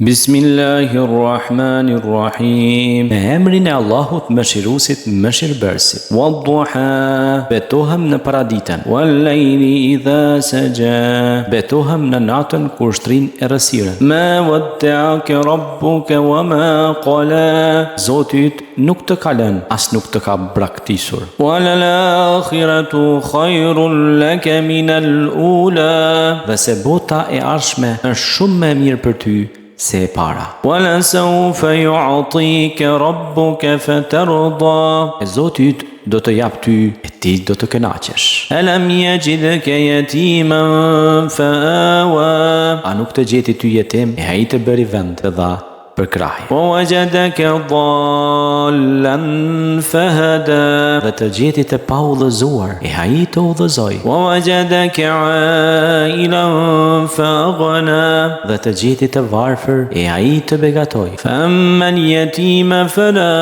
Bismillahirrahmanirrahim. Me emrin e Allahut, Mëshiruesit, Mëshirbërësit. Wadduha, betohem në paraditen. Wal-layli idha saja, betohem në natën kur shtrin errësirën. Ma wadda'aka rabbuka wa ma qala, Zoti yt nuk të ka lënë, as nuk të ka braktisur. Walal-akhiratu khayrun laka min al-ula, dhe se bota e ardhshme është shumë më e mirë për ty se e para. Walasawfa yu'tika rabbuka fatarda, e Zoti yt do të japë ty e ti do të kënaqesh. Alam yajidka yatiman fa'awa, a nuk të gjeti ty jetim e ai të bëri vend, të dha përkrahje. Wa wajadaka dallan fahada, dhe të gjeti të paudhëzuar, e ai të udhëzoi. Wa wajadaka ailan faaghna, dhe të gjeti të varfër, e ai të begatoi. Fa amma al-yatima fala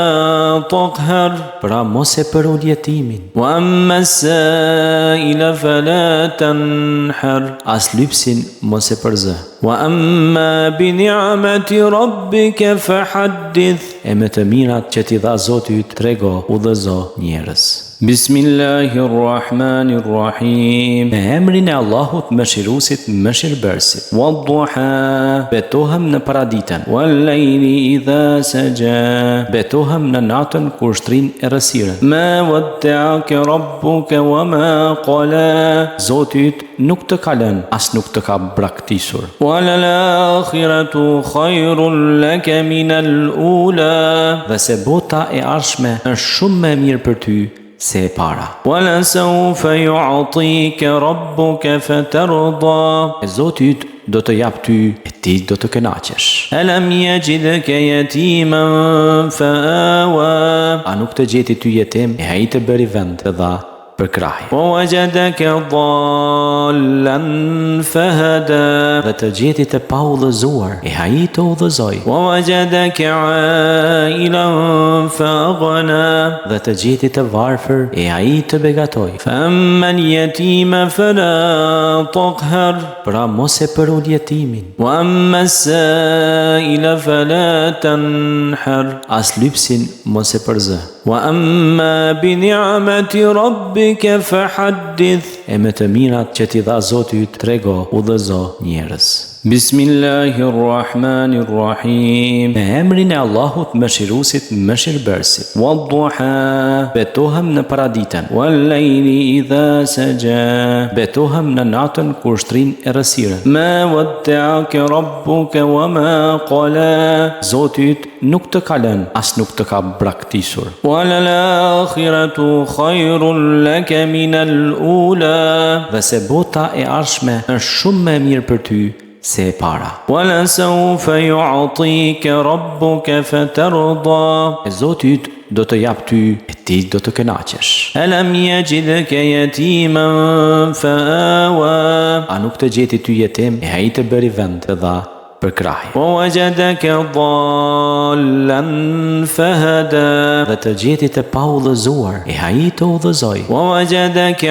taqhar, pra mos e përul jetimin. Wa amma as-sa'ila fala tanhar, as lypsin mos e përzë. Wa amma bi ni'mati rabbika fahaddith, e me të mirat që t'i dha Zoti yt trego, udhëzo njerëz. Bismillahirrahmanirrahim. Me emrin e Allahut, Mëshiruesit, Mëshirbërësit. Wadduha, betohem në paraditen. Wal-layli idha saja, betohem në natën kur shtrin errësirën. Ma wadda'aka rabbuka wa ma qala, Zoti yt nuk të ka lënë, as nuk të ka braktisur. Walal-akhiratu khayrun laka min al-ula, dhe se bota e ardhshme është shumë më e mirë për ty se e para. Walasawfa yu'tika rabbuka fatarda, e Zoti yt do të japë ty e ti do të kënaqesh. Alam yajidka yatiman fa'awa, a nuk të gjeti ty jetim e ai të bëri vend, të dha përkrahje. Wa wajadaka dallan fahada, dhe të gjeti të paudhëzuar, e ai të udhëzoi. Wa wajadaka ailan faaghna, dhe të gjeti të varfër, e ai të begatoi. Fa amma al-yatima fala taqhar, pra mos e përul jetimin. Wa amma as-sa'ila fala tanhar, as lypsin mos e përzë. Wa amma bi ni'mati rabbika fahaddith, e me të mirat që t'i dha Zoti yt trego, udhëzo njerëz. Bismillahirrahmanirrahim. Me emrin e Allahut, Mëshiruesit, Mëshirbërësit. Wadduha, betohem në paraditen. Wal-layli idha saja, betohem në natën kur shtrin errësirën. Ma wadda'aka rabbuka wa ma qala, Zoti yt nuk të ka lënë, as nuk të ka braktisur. Walal-akhiratu khayrun laka min al-ula, dhe se bota e ardhshme është shumë më e mirë për ty se e para. Walasawfa yu'tika rabbuka fatarda, e Zoti yt do të japë ty e ti do të kënaqesh. Alam yajidka yatiman fa'awa, a nuk të gjeti ty jetim e ai të bëri vend, të dha përkrahje. Wa wajadaka dallan fahada, dhe të gjeti të paudhëzuar, e ai të udhëzoi. Wa wajadaka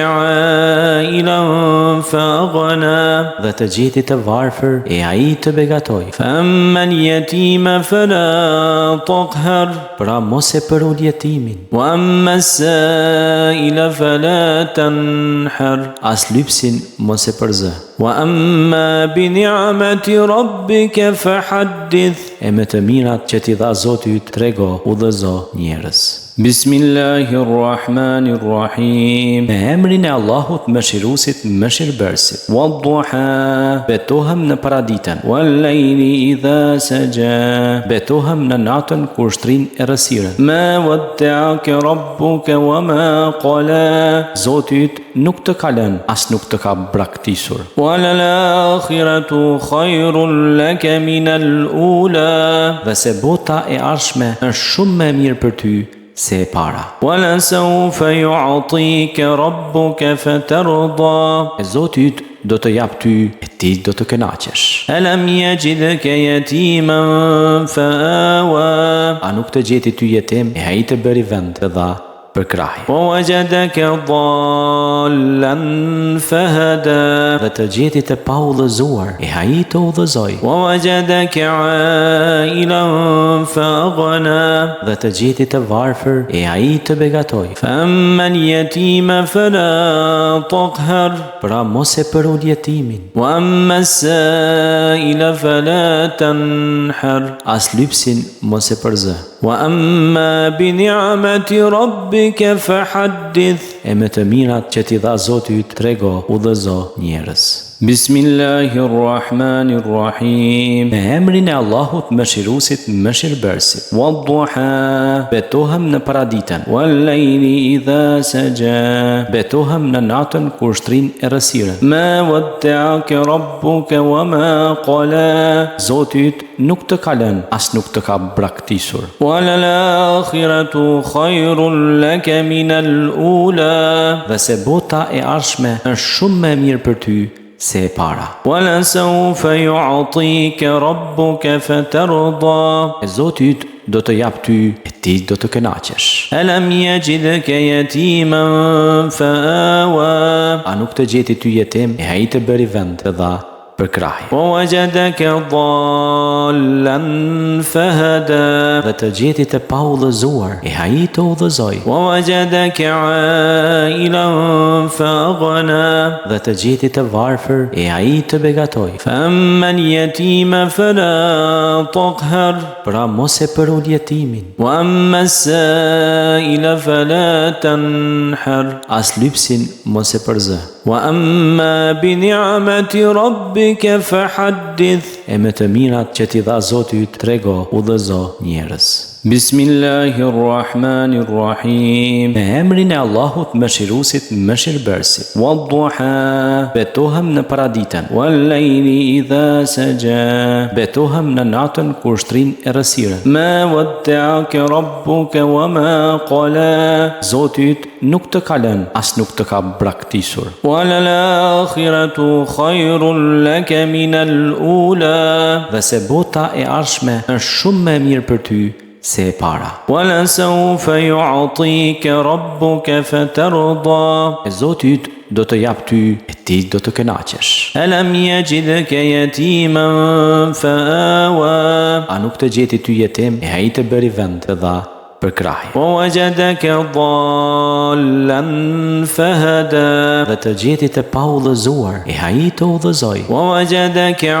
ailan faaghna, dhe të gjeti të varfër, e ai të begatoi. Fa amma al-yatima fala taqhar, pra mos e përul jetimin. Wa amma as-sa'ila fala tanhar, as lypsin mos e përzë. Wa amma bi ni'mati rabbika fahaddith, e me të mirat që t'i dha Zoti yt trego, udhëzo njerëz. Bismillahirrahmanirrahim. Me emrin e Allahut, Mëshiruesit, Mëshirbërësit. Wadduha, betohem në paraditen. Wal-layli idha saja, betohem në natën kur shtrin errësirën. Ma wadda'aka rabbuka wa ma qala, Zoti yt nuk të ka lënë, as nuk të ka braktisur. Walal-akhiratu khayrun laka min al-ula, dhe se bota e ardhshme është shumë më e mirë për ty se e para. Walasawfa yu'tika rabbuka fatarda, e Zoti yt do të japë ty e ti do të kënaqesh. Alam yajidka yatiman fa'awa, a nuk të gjeti ty jetim e ai të bëri vend, të dha. Përkrahje. Wa wajadaka dallan fahada. Dhe të gjeti të paudhëzuar, e ai të udhëzoi. Wa wajadaka ailan fa aghna. Dhe të gjeti të varfër, e ai të begatoi. Fa amma al-yatima fala taqhar. Pra mos e përul jetimin. Wa amma as-sa'ila fala tanhar. As lypsin mos e përzë. Wa amma bi ni'mati rabbika fahaddith. E me të mirat që t'i dha Zoti yt trego, udhëzo njerëz. Bismillahirrahmanirrahim. Me emrin e Allahut Mëshiruesit, Mëshirbërësit. Wadduha. Betohem në paraditen. Wal-layli idha saja. Betohem në natën kur shtrin errësirën. Ma wadda'aka rabbuka wa ma qala. Zoti yt nuk të ka lënë, as nuk të ka braktisur. Wa lal-akhiratu khayrun laka min al-ula. Dhe se bota e ardhshme është shumë më e mirë për ty se e para. Wa la sawfa yu'tika rabbuka fatarda. E Zoti yt do të japë ty e ti do të kënaqesh. Alam yajidka yatiman fa'awa. A nuk të gjeti ty jetim e ai të bëri vend, të dha Përkrahje. Wa wajadaka dallan fahada. Dhe të gjeti të paudhëzuar, e ai të udhëzoi. Wa wajadaka ailan fa aghna. Dhe të gjeti të varfër, e ai të begatoi. Fa amma al-yatima fala taqhar. Pra mos e përul jetimin. Wa amma as-sa'ila fala tanhar. As lypsin mos e përzë. Wa amma bi ni'mati rabbika fahaddith. E me të mirat që t'i dha Zoti yt trego, udhëzo njerëz. Bismillahirrahmanirrahim. Me emrin e Allahut Mëshiruesit, Mëshirbërësit. Wadduha. Betohem në paraditen. Wal-layli idha saja. Betohem në natën kur shtrin errësirën. Ma wadda'aka rabbuka wa ma qala. Zoti yt nuk të ka lënë, as nuk të ka braktisur. Wa lal-akhiratu khayrun laka min al-ula. Dhe se bota e ardhshme është shumë më e mirë për ty se e para. Wa la sawfa yu'tika rabbuka fatarda. E Zoti yt do të japë ty e ti do të kënaqesh. Alam yajidka yatiman fa'awa. A nuk të gjeti ty jetim e ai të bëri vend, të dha Përkrahje. Wa wajadaka dallan fahada. Dhe të gjeti të paudhëzuar, e ai të udhëzoi. Wa wajadaka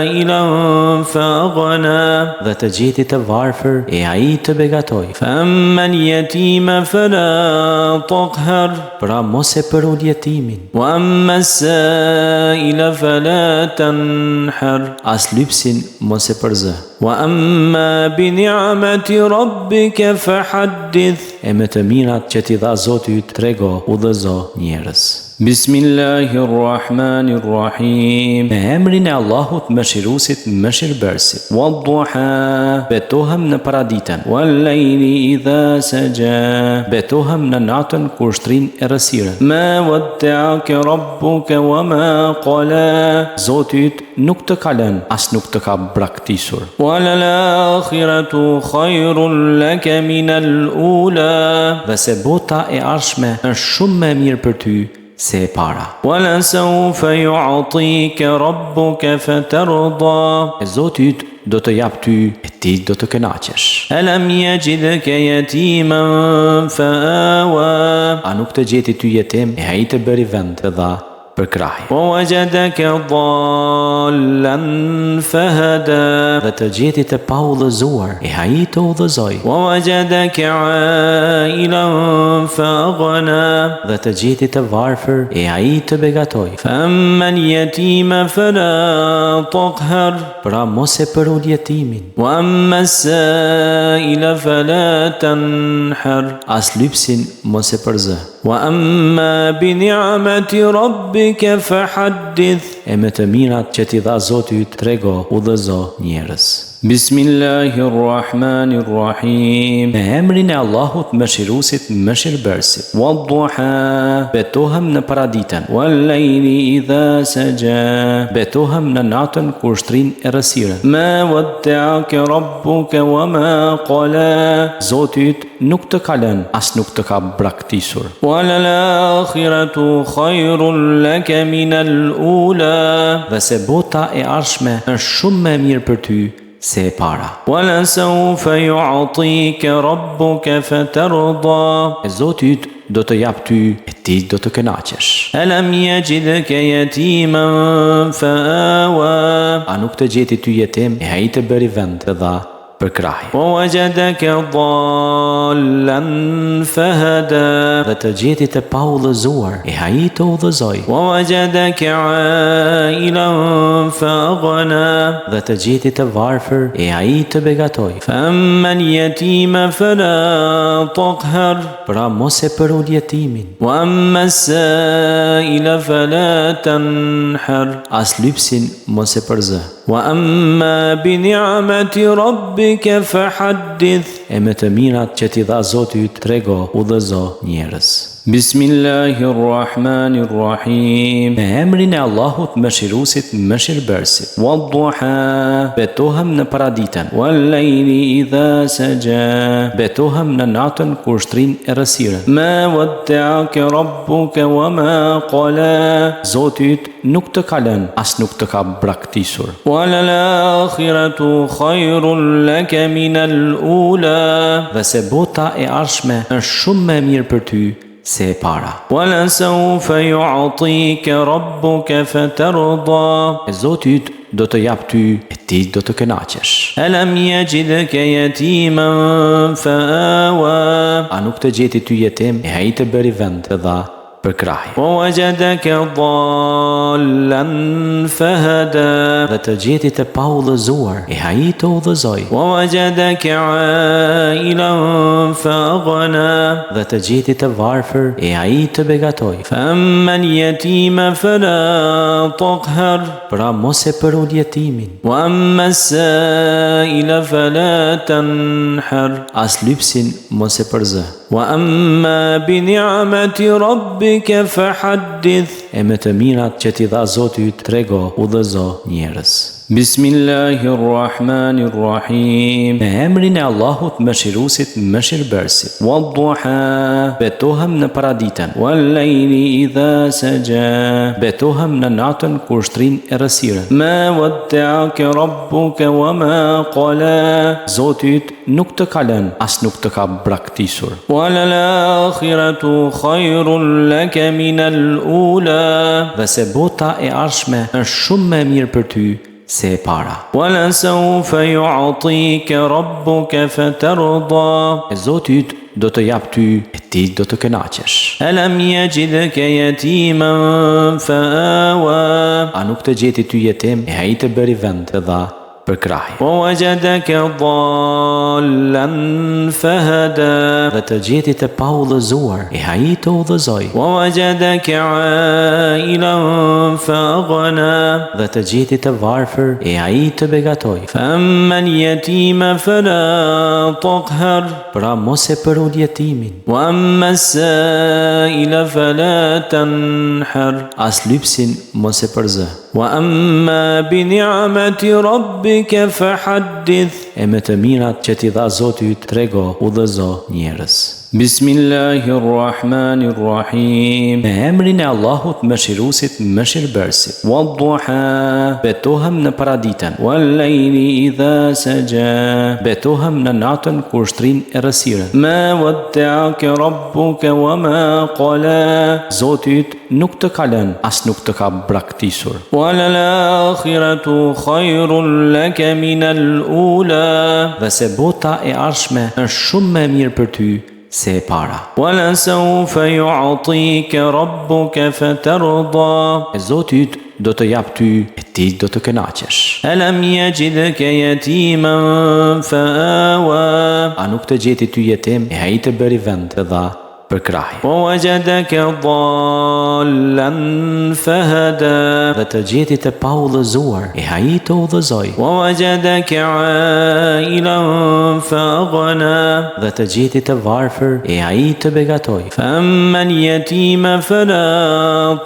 ailan fa aghna. Dhe të gjeti të varfër, e ai të begatoi. Fa amma al-yatima fala taqhar. Pra mos e përul jetimin. Wa amma as-sa'ila fala tanhar. As lypsin mos e përzë. Wa amma bi ni'mati rabbika fahaddith. E me të mirat që t'i dha Zoti yt trego, udhëzo njerëz. Bismillahirrahmanirrahim. Me emrin e Allahut Mëshiruesit, Mëshirbërësit. Wadduha. Betohem në paraditen. Wal-layli idha saja. Betohem në natën kur shtrin errësirën. Ma wadda'aka rabbuka wa ma qala. Zoti yt nuk të ka lënë, as nuk të ka braktisur. Wa lal-akhiratu khayrun laka min al-ula. Dhe se bota e ardhshme është shumë më e mirë për ty se e para. Wa la sawfa yu'tika rabbuka fatarda. E Zoti yt do të japë ty e ti do të kënaqesh. Alam yajidka yatiman fa'awa. A nuk të gjeti ty jetim e ai të bëri vend, të dha Përkrahje. Wa wajadaka dallan fahada. Dhe të gjeti të paudhëzuar, e ai të udhëzoi. Wa wajadaka ailan fa aghna. Dhe të gjeti të varfër, e ai të begatoi. Fa amma al-yatima fala taqhar. Pra mos e përul jetimin. Wa amma as-sa'ila fala tanhar. As lypsin mos e përzë. Wa amma bi ni'mati rabbika fahaddith. e me të mirat që t'i dha Zoti yt trego, udhëzo, njerëz. Bismillahirrahmanirrahim. Me emrin e Allahut Mëshiruesit, Mëshirbërësit. Wadduha, betohem në paraditen. Wal-lejli idha saja, betohem në natën kur shtrin errësirën. Ma wadda'aka rabbuka wa ma qala, Zoti yt nuk të ka lënë, as nuk të ka braktisur. Walal-akhiratu khayrun laka min al-ula, dhe se bota e ardhshme është shumë më e mirë për ty se e para. Walasawfa yu'tika rabbuka fatarda, e Zoti yt do të japë ty e ti do të kënaqesh. Alam yajidka yatiman fa'awa, a nuk të gjeti ty jetim e ai të bëri vend, të dha përkrahje. Wa wajadaka dallan fahada, dhe të gjeti të paudhëzuar, e ai të udhëzoi. Wa wajadaka ailan faaghna, dhe të gjeti të varfër, e ai të begatoi. Fa amma al-yatima fala taqhar, pra mos e përul jetimin. Wa amma as-sa'ila fala tanhar, as lypsin mos e përzë. Wa amma bi ni'mati rabbika fahaddith, e me të mirat që t'i dha Zoti yt trego, udhëzo, njerëz. Bismillahirrahmanirrahim. Me emrin e Allahut Mëshiruesit, Mëshirbërësit. Wadduha, betohem në paraditen. Wal-lejli idha saja, betohem në natën kur shtrin errësirën. Ma wadda'aka rabbuka wa ma qala, Zoti yt nuk të ka lënë, as nuk të ka braktisur. Walal-akhiratu khayrun laka min al-ula, dhe se bota e ardhshme është shumë më e mirë për ty se e para. Walasawfa yu'tika rabbuka fatarda, e Zoti yt do të japë ty e ti do të kënaqesh. Alam yajidka yatiman fa'awa, a nuk të gjeti ty jetim e ai të bëri vend, të dha përkrahje. Wa wajadaka dallan fahada, dhe të gjeti të paudhëzuar, e ai të udhëzoi. Wa wajadaka ailan faaghna, dhe të gjeti të varfër, e ai të begatoi. Fa amma al-yatima fala taqhar, pra mos e përul jetimin. Wa amma as-sa'ila fala tanhar, as lypsin mos e përzë. Wa amma bi ni'mati rabbika fahaddith, e me të mirat që t'i dha Zoti yt trego, udhëzo, njerëz. Bismillahirrahmanirrahim. Me emrin e Allahut Mëshiruesit, Mëshirbërësit. Wadduha, betohem në paraditen. Wal-lejli idha saja, betohem në natën kur shtrin errësirën. Ma wadda'aka rabbuka wa ma qala, Zoti yt nuk të ka lënë, as nuk të ka braktisur. Walal-akhiratu khayrun laka min al-ula, dhe se bota e ardhshme është shumë më e mirë për ty se e para. Walasawfa yu'tika rabbuka fatarda, e Zoti yt do të japë ty e ti do të kënaqesh. Alam yajidka yatiman fa'awa, a nuk të gjeti ty jetim e ai të bëri vend, të dha përkrahje. Wa wajadaka dallan fahada, dhe të gjeti të paudhëzuar, e ai të udhëzoi. Wa wajadaka ailan faaghna, dhe të gjeti të varfër, e ai të begatoi. Fa amma al-yatima fala taqhar, pra mos e përul jetimin. Wa amma as-sa'ila fala tanhar, as lypsin mos e përzë. Wa amma bi ni'mati rabbika fahaddith, e me të mirat që t'i dha Zoti yt trego, udhëzo, njerëz. Bismillahirrahmanirrahim. Me emrin e Allahut Mëshiruesit, Mëshirbërësit. Wadduha, betohem në paraditen. Wal-lejli idha saja, betohem në natën kur shtrin errësirën. Ma wadda'aka rabbuka wa ma qala, Zoti yt nuk të ka lënë, as nuk të ka braktisur. Walal-akhiratu khayrun laka min al-ula, dhe se bota e ardhshme është shumë më e mirë për ty se e para. Walasawfa yu'tika rabbuka fatarda, e Zoti yt do të japë ty e ti do të kënaqesh. Alam yajidka yatiman fa'awa, a nuk të gjeti ty jetim e ai të bëri vend, të dha. përkrahje. Wa wajadaka dallan fahada. Dhe të gjeti të paudhëzuar, e ai të udhëzoi. Wa wajadaka ailan fa aghna. Dhe të gjeti të varfër, e ai të begatoi. Fa amma al-yatima fala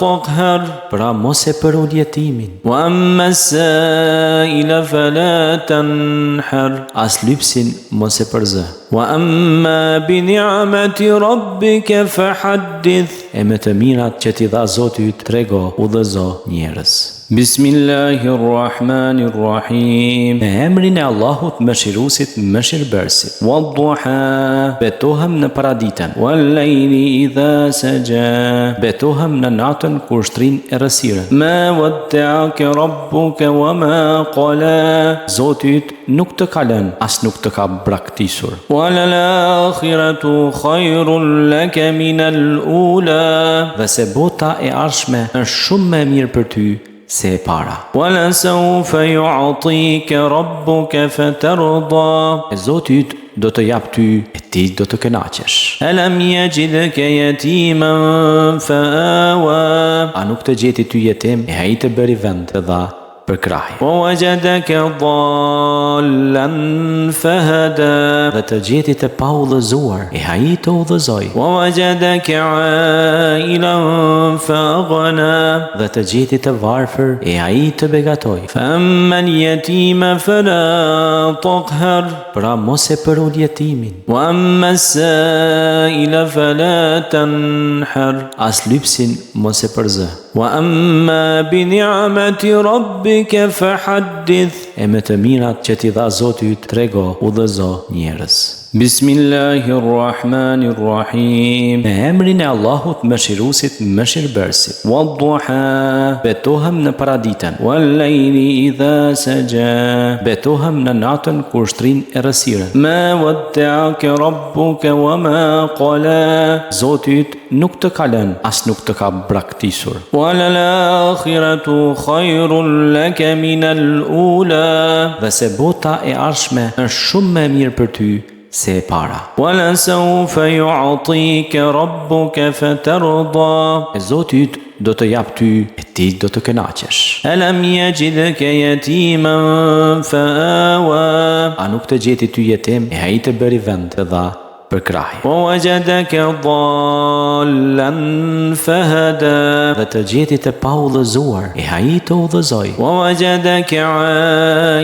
taqhar. Pra mos e përul jetimin. Wa amma as-sa'ila fala tanhar. As lypsin mos e përzë. Wa amma bi ni'mati rabbika fahaddith. E me të mirat që t'i dha Zoti yt trego, udhëzo njerëz. Bismillahirrahmanirrahim. Me emrin e Allahut Mëshiruesit, Mëshirbërësit. Wadduha. Betohem në paraditen. Wal-layli idha saja. Betohem në natën kur shtrin errësirën. Ma wadda'aka rabbuka wa ma qala. Zoti yt nuk të ka lënë, as nuk të ka braktisur. Wa lal-akhiratu khayrun laka min al-ula. Dhe se bota e ardhshme është shumë më e mirë për ty se e para. Wa la sawfa yu'tika rabbuka fatarda. E Zoti yt do të japë ty e ti do të kënaqesh. Alam yajidka yatiman fa'awa. A nuk të gjeti ty jetim e ai të bëri vend, të dha përkrahje. Wa wajadaka dallan fahada. Dhe të gjeti të paudhëzuar, e ai të udhëzoi. Wa wajadaka ailan fa aghna. Dhe të gjeti të varfër, e ai të begatoi. Fa amma al-yatima fala taqhar. Pra mos e përul jetimin. Wa amma as-sa'ila fala tanhar. As lypsin mos e përzë. Wa amma bi ni'mati rabbika fahaddith. E me të mirat që t'i dha Zoti yt trego, udhëzo njerëz. Bismillahirrahmanirrahim. Me emrin e Allahut Mëshiruesit, Mëshirbërësit. Wadduha. Betohem në paraditen. Wal-layli idha saja. Betohem në natën kur shtrin errësirën. Ma wadda'aka rabbuka wa ma qala. Zoti yt nuk të ka lënë, as nuk të ka braktisur. Wa lal-akhiratu khayrun laka min al-ula. Dhe se bota e ardhshme është shumë më e mirë për ty se e para. Wa la sawfa yu'tika rabbuka fatarda. E Zoti yt do të japë ty e ti do të kënaqesh. Alam yajidka yatiman fa'awa. A nuk të gjeti ty jetim e ai të bëri vend, të dha përkrahje. Wa wajadaka dallan fahada. Dhe të gjeti të paudhëzuar, e ai të udhëzoi. Wa wajadaka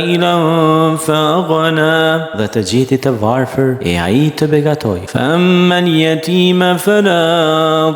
ailan fa aghna. Dhe të gjeti të varfër, e ai të begatoi. Fa amma al-yatima fala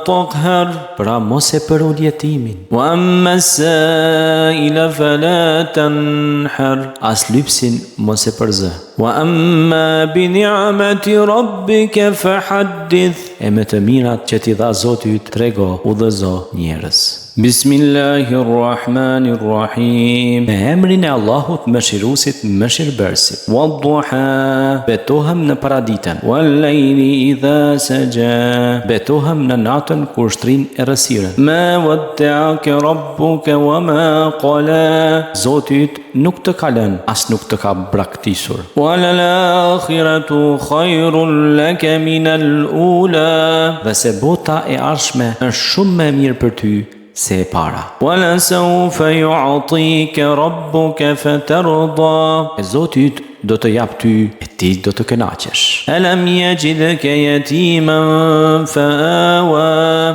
taqhar. Pra mos e përul jetimin. Wa amma as-sa'ila fala tanhar. As lypsin mos e përzë. Wa amma bi ni'mati rabbika fahaddith. E me të mirat që t'i dha Zoti yt trego, udhëzo njerëz. Bismillahirrahmanirrahim. Me emrin e Allahut Mëshiruesit, Mëshirbërësit. Wadduha. Betohem në paraditen. Wal-layli idha saja. Betohem në natën kur shtrin errësirën. Ma wadda'aka rabbuka wa ma qala. Zoti yt nuk të ka lënë, as nuk të ka braktisur. Wa lal-akhiratu khayrun laka min al-ula. Dhe se bota e ardhshme është shumë më e mirë për ty se e para. Wa la sawfa yu'tika rabbuka fatarda. E Zoti yt do të japë ty e ti do të kënaqesh. Alam yajidka yatiman fa'awa.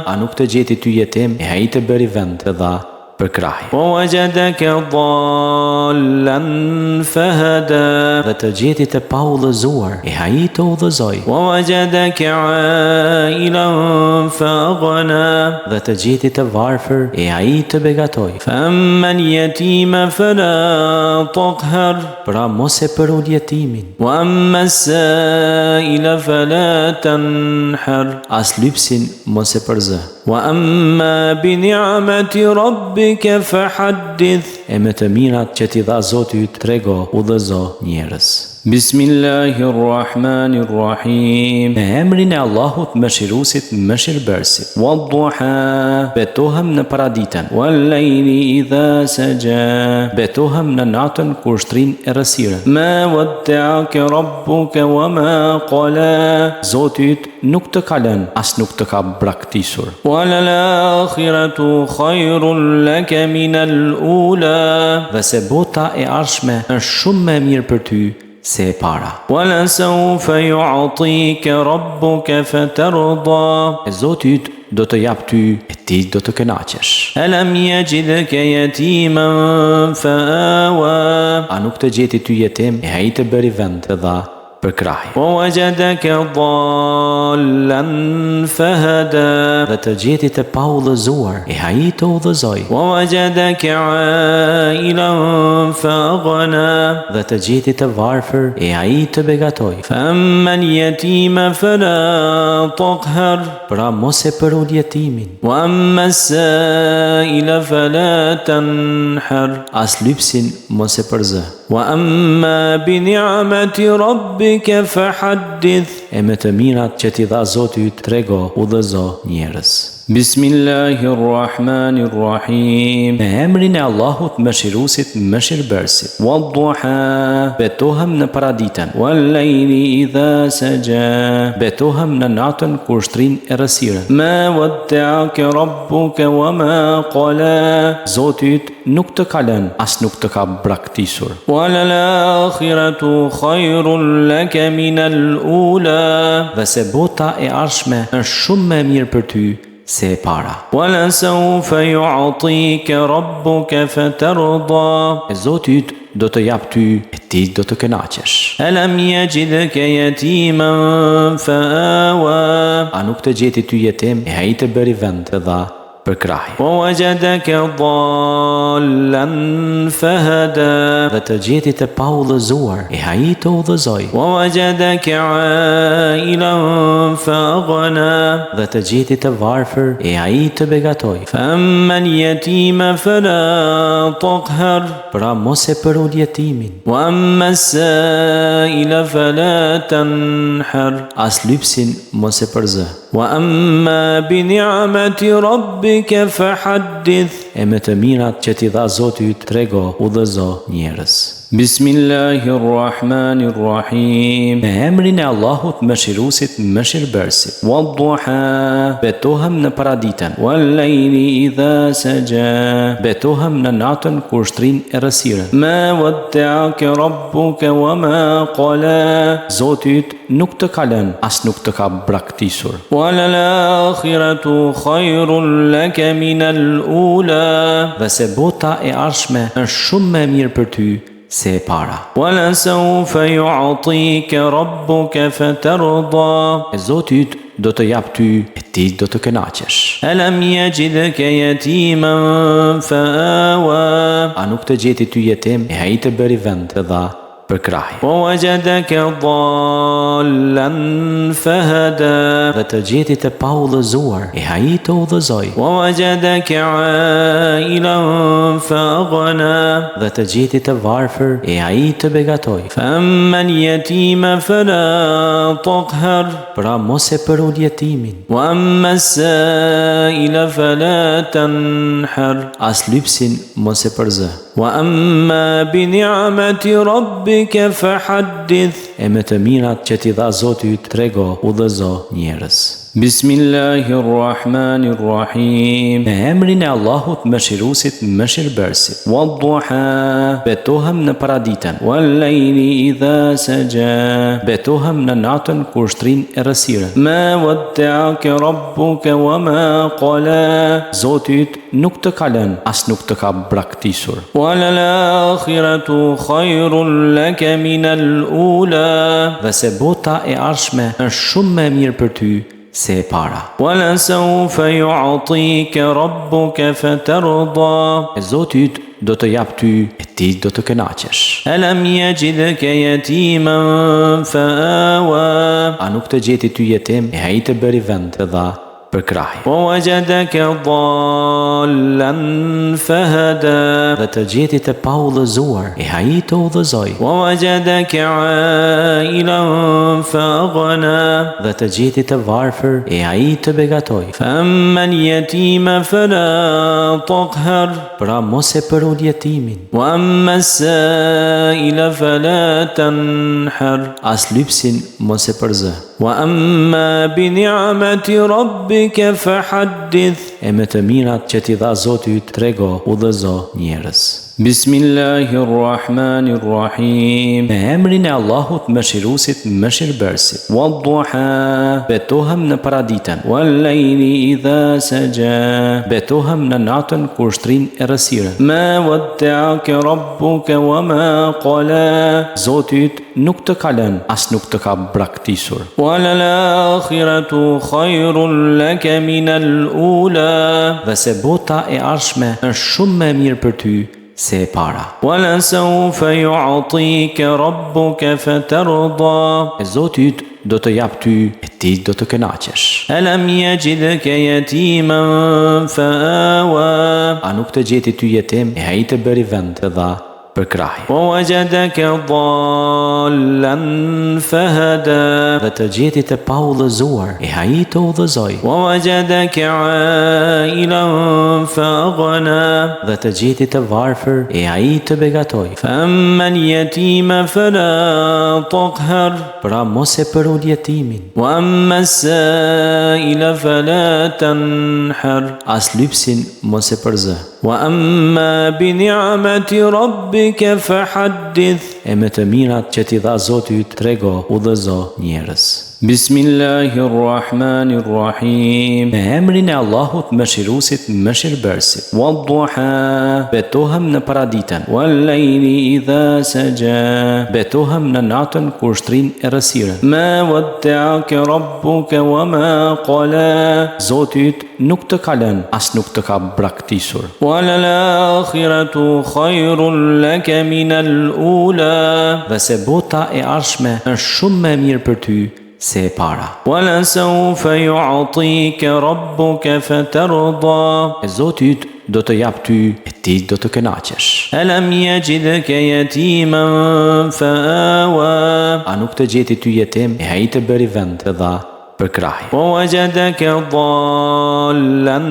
A nuk të gjeti ty jetim e ai të bëri vend, të dha përkrahje. Wa wajadaka dallan fahada. Dhe të gjeti të paudhëzuar, e ai të udhëzoi. Wa wajadaka ailan fa aghna. Dhe të gjeti të varfër, e ai të begatoi. Fa amma al-yatima fala taqhar. Pra mos e përul jetimin. Wa amma as-sa'ila fala tanhar. As lypsin mos e përzë. Wa amma bi ni'mati rabbika fahaddith. E me të mirat që t'i dha Zoti yt trego, udhëzo njerëz. Bismillahirrahmanirrahim. Me emrin e Allahut, Mëshiruesit, Mëshirbërësit. Wadduha, betohem në paraditen. Wal-layli idha saja, betohem në natën kur shtrin errësirën. Ma wadda'aka rabbuka wa ma qala, Zoti yt nuk të ka lënë, as nuk të ka braktisur. Walal-akhiratu khayrun laka min al-ula, dhe se bota e ardhshme është shumë më e mirë për ty se e para. Walasawfa yu'tika rabbuka fatarda, e Zoti yt do të japë ty e ti do të kënaqesh. Alam yajidka yatiman fa'awa, a nuk të gjeti ty jetim e ai të bëri vend, të dha përkrahje. Wa wajadaka dallan fahada, dhe të gjeti të paudhëzuar e ai të udhëzoi. Wa wajadaka ailan faaghna, dhe të gjeti të varfër e ai të begatoi. Fa amma al-yatima fala taqhar, pra mos e përul jetimin. Wa amma as-sa'ila fala tanhar, as lypsin mos e përzë. Wa amma bi ni'mati rabbika fahaddith, e me të mirat që t'i dha Zoti yt trego, udhëzo njerëz. Bismillahirrahmanirrahim. Me emrin e Allahut, Mëshiruesit, Mëshirbërësit. Wadduha, betohem në paraditen. Wal-layli idha saja, betohem në natën kur shtrin errësirën. Ma wadda'aka rabbuka wa ma qala, Zoti yt nuk të ka lënë, as nuk të ka braktisur. Walal-akhiratu khayrun laka min al-ula, dhe se bota e ardhshme është shumë më e mirë për ty se e para. Walasawfa yu'tika rabbuka fatarda, e Zoti yt do të japë ty e ti do të kënaqesh. Alam yajidka yatiman fa'awa, a nuk të gjeti ty jetim e ai të bëri vend, të dha përkrahje. Wa wajadaka dallan fahada, dhe të gjeti të paudhëzuar e ai të udhëzoi. Wa wajadaka ailan faaghna, dhe të gjeti të varfër e ai të begatoi. Fa amma al-yatima fala taqhar, pra mos e përul jetimin. Wa amma as-sa'ila fala tanhar, as lypsin mos e përzë. Wa amma bi ni'mati rabbika fahaddith, e me të mirat që t'i dha Zoti yt trego, udhëzo njerëz. Bismillahirrahmanirrahim. Me emrin e Allahut, Mëshiruesit, Mëshirbërësit. Wadduha, betohem në paraditen. Wal-layli idha saja, betohem në natën kur shtrin errësirën. Ma wadda'aka rabbuka wa ma qala, Zoti yt nuk të ka lënë, as nuk të ka braktisur. Walal-akhiratu khayrun laka min al-ula, dhe se bota e ardhshme është shumë më e mirë për ty se e para. Walasawfa yu'tika rabbuka fatarda, e Zoti yt do të japë ty e ti do të kënaqesh. Alam yajidka yatiman fa'awa, a nuk të gjeti ty jetim e ai të bëri vend, të dha përkrahje. Wa wajadaka dallan fahada, dhe të gjeti të paudhëzuar e ai të udhëzoi. Wa wajadaka ailan faaghna, dhe të gjeti të varfër e ai të begatoi. Fa amma al-yatima fala taqhar, pra mos e përul jetimin. Wa amma as-sa'ila fala tanhar, as lypsin mos e përzë. Wa amma bi ni'mati rabbika fahaddith, e me të mirat që t'i dha Zoti yt trego, udhëzo njerëz. Bismillahirrahmanirrahim. Me emrin e Allahut, Mëshiruesit, Mëshirbërësit. Wadduha, betohem në paraditen. Wal-layli idha saja, betohem në natën kur shtrin errësirën. Ma wadda'aka rabbuka wa ma qala, Zoti yt nuk të ka lënë, as nuk të ka braktisur. Walal-akhiratu khayrun laka min al-ula, dhe se bota e ardhshme është shumë më e mirë për ty se e para. Walasawfa yu'tika rabbuka fatarda, e Zoti yt do të japë ty e ti do të kënaqesh. Alam yajidka yatiman fa'awa, a nuk të gjeti ty jetim e ai të bëri vend, të dha. përkrahje. Wa wajadaka dallan fahada. Dhe të gjeti të paudhëzuar, e ai të udhëzoi. Wa wajadaka ailan fa aghna. Dhe të gjeti të varfër, e ai të begatoi. Fa amma al-yatima fala taqhar. Pra mos e përul jetimin. Wa amma as-sa'ila fala tanhar. As lypsin mos e përzë. Wa amma bi ni'mati rabbika fahaddith. E me të mirat që t'i dha Zoti yt trego, udhëzo njerëz. Bismillahir Rahmanir Rahim. Me emrin e Allahut Mëshiruesit, Mëshirbërësit. Wad-duha. Betohem në paraditen. Wal-layli idha saja. Betohem në natën kur shtrin errësirën. Ma wadda'aka rabbuka wa ma qala. Zoti yt nuk të ka lënë, as nuk të ka braktisur. Walal-akhiratu khayrun laka min al-ula. Dhe se bota e ardhshme është shumë më e mirë për ty se e para. Walasawfa yu'tika rabbuka fatarda. E Zoti yt do të japë ty e ti do të kënaqesh. Alam yajidka yatiman fa'awa. A nuk të gjeti ty jetim e ai të bëri vend, të dha përkrahje. Wa wajadaka dallan fahada. Dhe të gjeti të paudhëzuar, e ai të udhëzoi. Wa wajadaka ailan fa aghna. Dhe të gjeti të varfër, e ai të begatoi. Fa amma al-yatima fala taqhar. Pra mos e përul jetimin. Wa amma as-sa'ila fala tanhar. As lypsin mos e përzë. Wa amma bi ni'mati rabbika fahaddith. E me të mirat që t'i dha Zoti yt trego, udhëzo njerëz. Bismillahir Rahmanir Rahim. Me emrin e Allahut Mëshiruesit, Mëshirbërësit. Wad-duha. Betohem në paraditen. Wal-layli idha saja. Betohem në natën kur shtrin errësirën. Ma wadda'aka rabbuka wa ma qala. Zoti yt nuk të ka lënë, as nuk të ka braktisur. Walal-akhiratu khayrun laka min al-ula. Dhe se bota e ardhshme është shumë më e mirë për ty se e para. Walasawfa yu'tika rabbuka fatarda. E Zoti yt do të japë ty e ti do të kënaqesh. Alam yajidka yatiman fa'awa. A nuk të gjeti ty jetim e ai të bëri vend, të dha përkrahje. Wa wajadaka dallan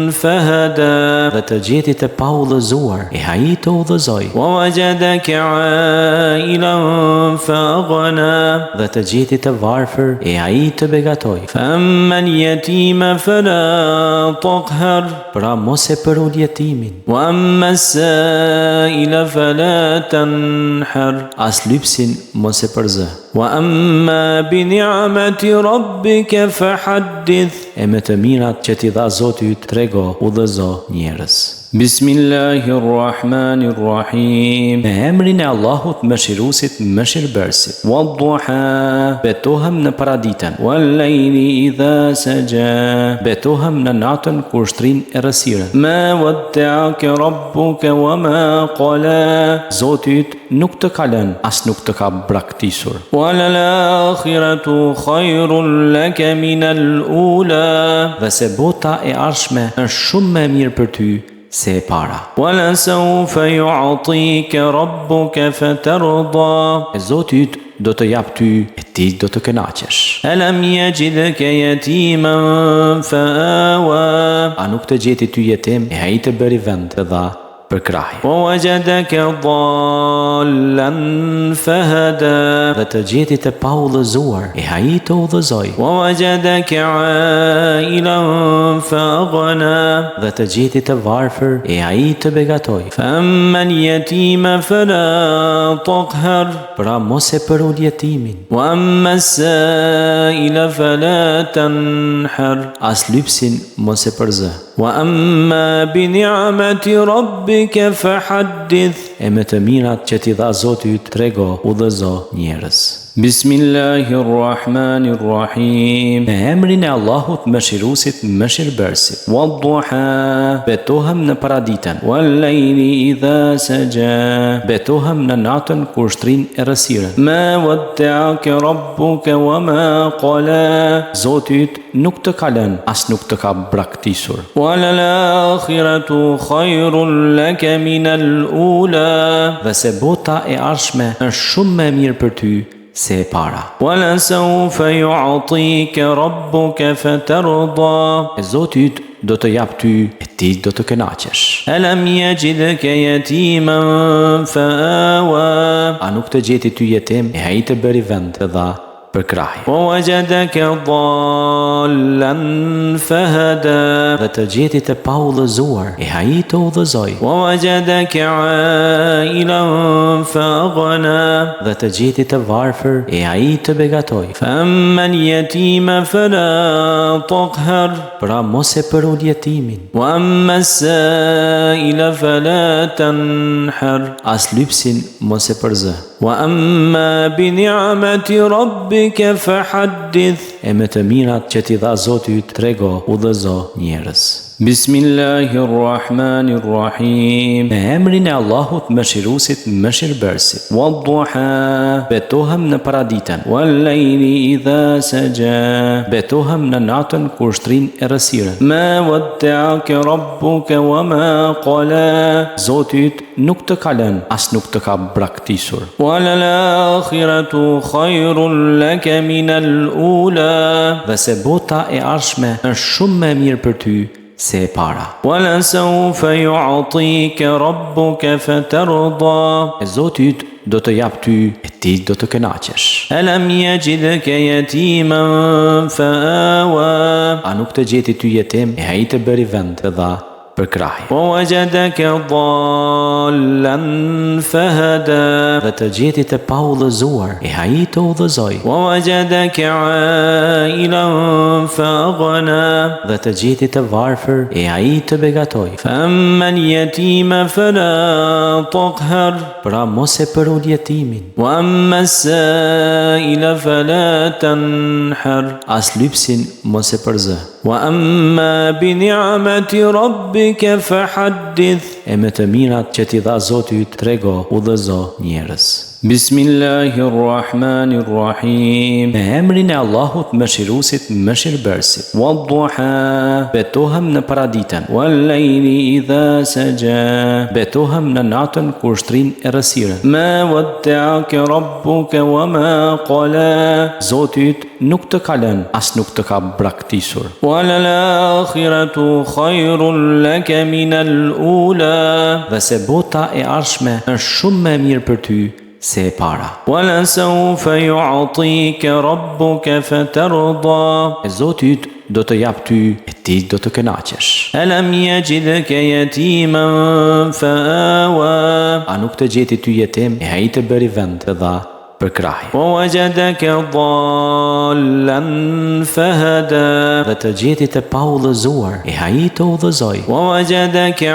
fahada. Dhe të gjeti të paudhëzuar, e ai të udhëzoi. Wa wajadaka ailan fa aghna. Dhe të gjeti të varfër, e ai të begatoi. Fa amma al-yatima fala taqhar. Pra mos e përul jetimin. Wa amma as-sa'ila fala tanhar. As lypsin mos e përzë. Wa amma bi ni'mati rabbika fahaddith. E me të mirat që t'i dha Zoti yt trego, udhëzo njerëz. Bismillahir Rahmanir Rahim. Me emrin e Allahut Mëshiruesit, Mëshirbërësit. Wad-duha. Betohem në paraditen. Wal-layli idha saja. Betohem në natën kur shtrin errësirën. Ma wadda'aka rabbuka wa ma qala. Zoti yt nuk të ka lënë, as nuk të ka braktisur. Walal-akhiratu khayrun laka min al-ula. Dhe se bota e ardhshme është shumë më e mirë për ty se e para. Walasawfa yu'tika rabbuka fatarda. E Zoti yt do të japë ty e ti do të kënaqesh. Alam yajidka yatiman fa'awa. A nuk të gjeti ty jetim e ai të bëri vend, të dha përkrahje. Wa wajadaka dallan fahada. Dhe të gjeti të paudhëzuar, e ai të udhëzoi. Wa wajadaka ailan fa aghna. Dhe të gjeti të varfër, e ai të begatoi. Fa amma al-yatima fala taqhar. Pra mos e përul jetimin. Wa amma as-sa'ila fala tanhar. As lypsin mos e përzë. Wa amma bi ni'mati rabbika fahaddith. E me të mirat që t'i dha Zoti yt trego, udhëzo, njerëz. Bismillahirrahmanirrahim. Me emrin e Allahut Mëshiruesit, Mëshirëbërësit. Wad-duha, betohem në paraditen. Wal-lejli idha saja, betohem në natën kur shtrin errësirën. Ma wadda'aka rabbuka wa ma qala, Zoti yt nuk të ka lënë, as nuk të ka braktisur. Walal-akhiratu khayrun laka min al-ula, dhe se bota e ardhshme është shumë më e mirë për ty se e para. Walasawfa yu'tika rabbuka fatarda, e Zoti yt do të japë ty e ti do të kënaqesh. Alam yajidka yatiman fa'awa, a nuk të gjeti ty jetim e ai të bëri vend, të dha përkrahje. Wa wajadaka dallan fahada, dhe të gjeti të paudhëzuar, e ai të udhëzoi. Wa wajadaka ailan faaghna, dhe të gjeti të varfër, e ai të begatoi. Fa amma al-yatima fala taqhar, pra mos e përul jetimin. Wa amma as-sa'ila fala tanhar, as lypsin mos e përzë. Wa amma bi ni'mati rabbika fahaddith, e me të mirat që t'i dha Zoti yt trego, udhëzo, njerëz. Bismillahirrahmanirrahim. Me emrin e Allahut Mëshiruesit, Mëshirëbërësit. Wad-duha, betohem në paraditen. Wal-lejli idha saja, betohem në natën kur shtrin errësirën. Ma wadda'aka rabbuka wa ma qala, Zoti yt nuk të ka lënë, as nuk të ka braktisur. Walal-akhiratu khayrun laka min al-ula, dhe se bota e ardhshme është shumë më e mirë për ty se e para. Walasawfa yu'tika rabbuka fatarda, e Zoti yt do të japë ty e ti do të kënaqesh. Alam yajidka yatiman fa'awa, a nuk të gjeti ty jetim e ai të bëri vend, të dha përkrahje. Wa wajadaka dallan fahada, dhe të gjeti të paudhëzuar, e ai të udhëzoi. Wa wajadaka ailan faaghna, dhe të gjeti të varfër, e ai të begatoi. Fa amma al-yatima fala taqhar, pra mos e përul jetimin. Wa amma as-sa'ila fala tanhar, as lypsin mos e përzë. Wa amma bi ni'mati rabbika fahaddith, e me të mirat që t'i dha Zoti yt trego, udhëzo, njerëz. Bismillahirrahmanirrahim. Me emrin e Allahut Mëshiruesit, Mëshirëbërësit. Wad-duha, betohem në paraditen. Wal-lejli idha saja, betohem në natën kur shtrin errësirën. Ma wadda'aka rabbuka wa ma qala, Zoti yt nuk të ka lënë, as nuk të ka braktisur. Walal-akhiratu khayrun laka min al-ula, dhe se bota e ardhshme është shumë më e mirë për ty se e para. Walasawfa yu'tika rabbuka fatarda, e Zoti yt do të japë ty e ti do të kënaqesh. Alam yajidka yatiman fa'awa, a nuk të gjeti ty jetim e ai të bëri vend, të dha përkrahje. Wa wajadaka dallan fahada, dhe të gjeti të paudhëzuar, e ai të udhëzoi. Wa wajadaka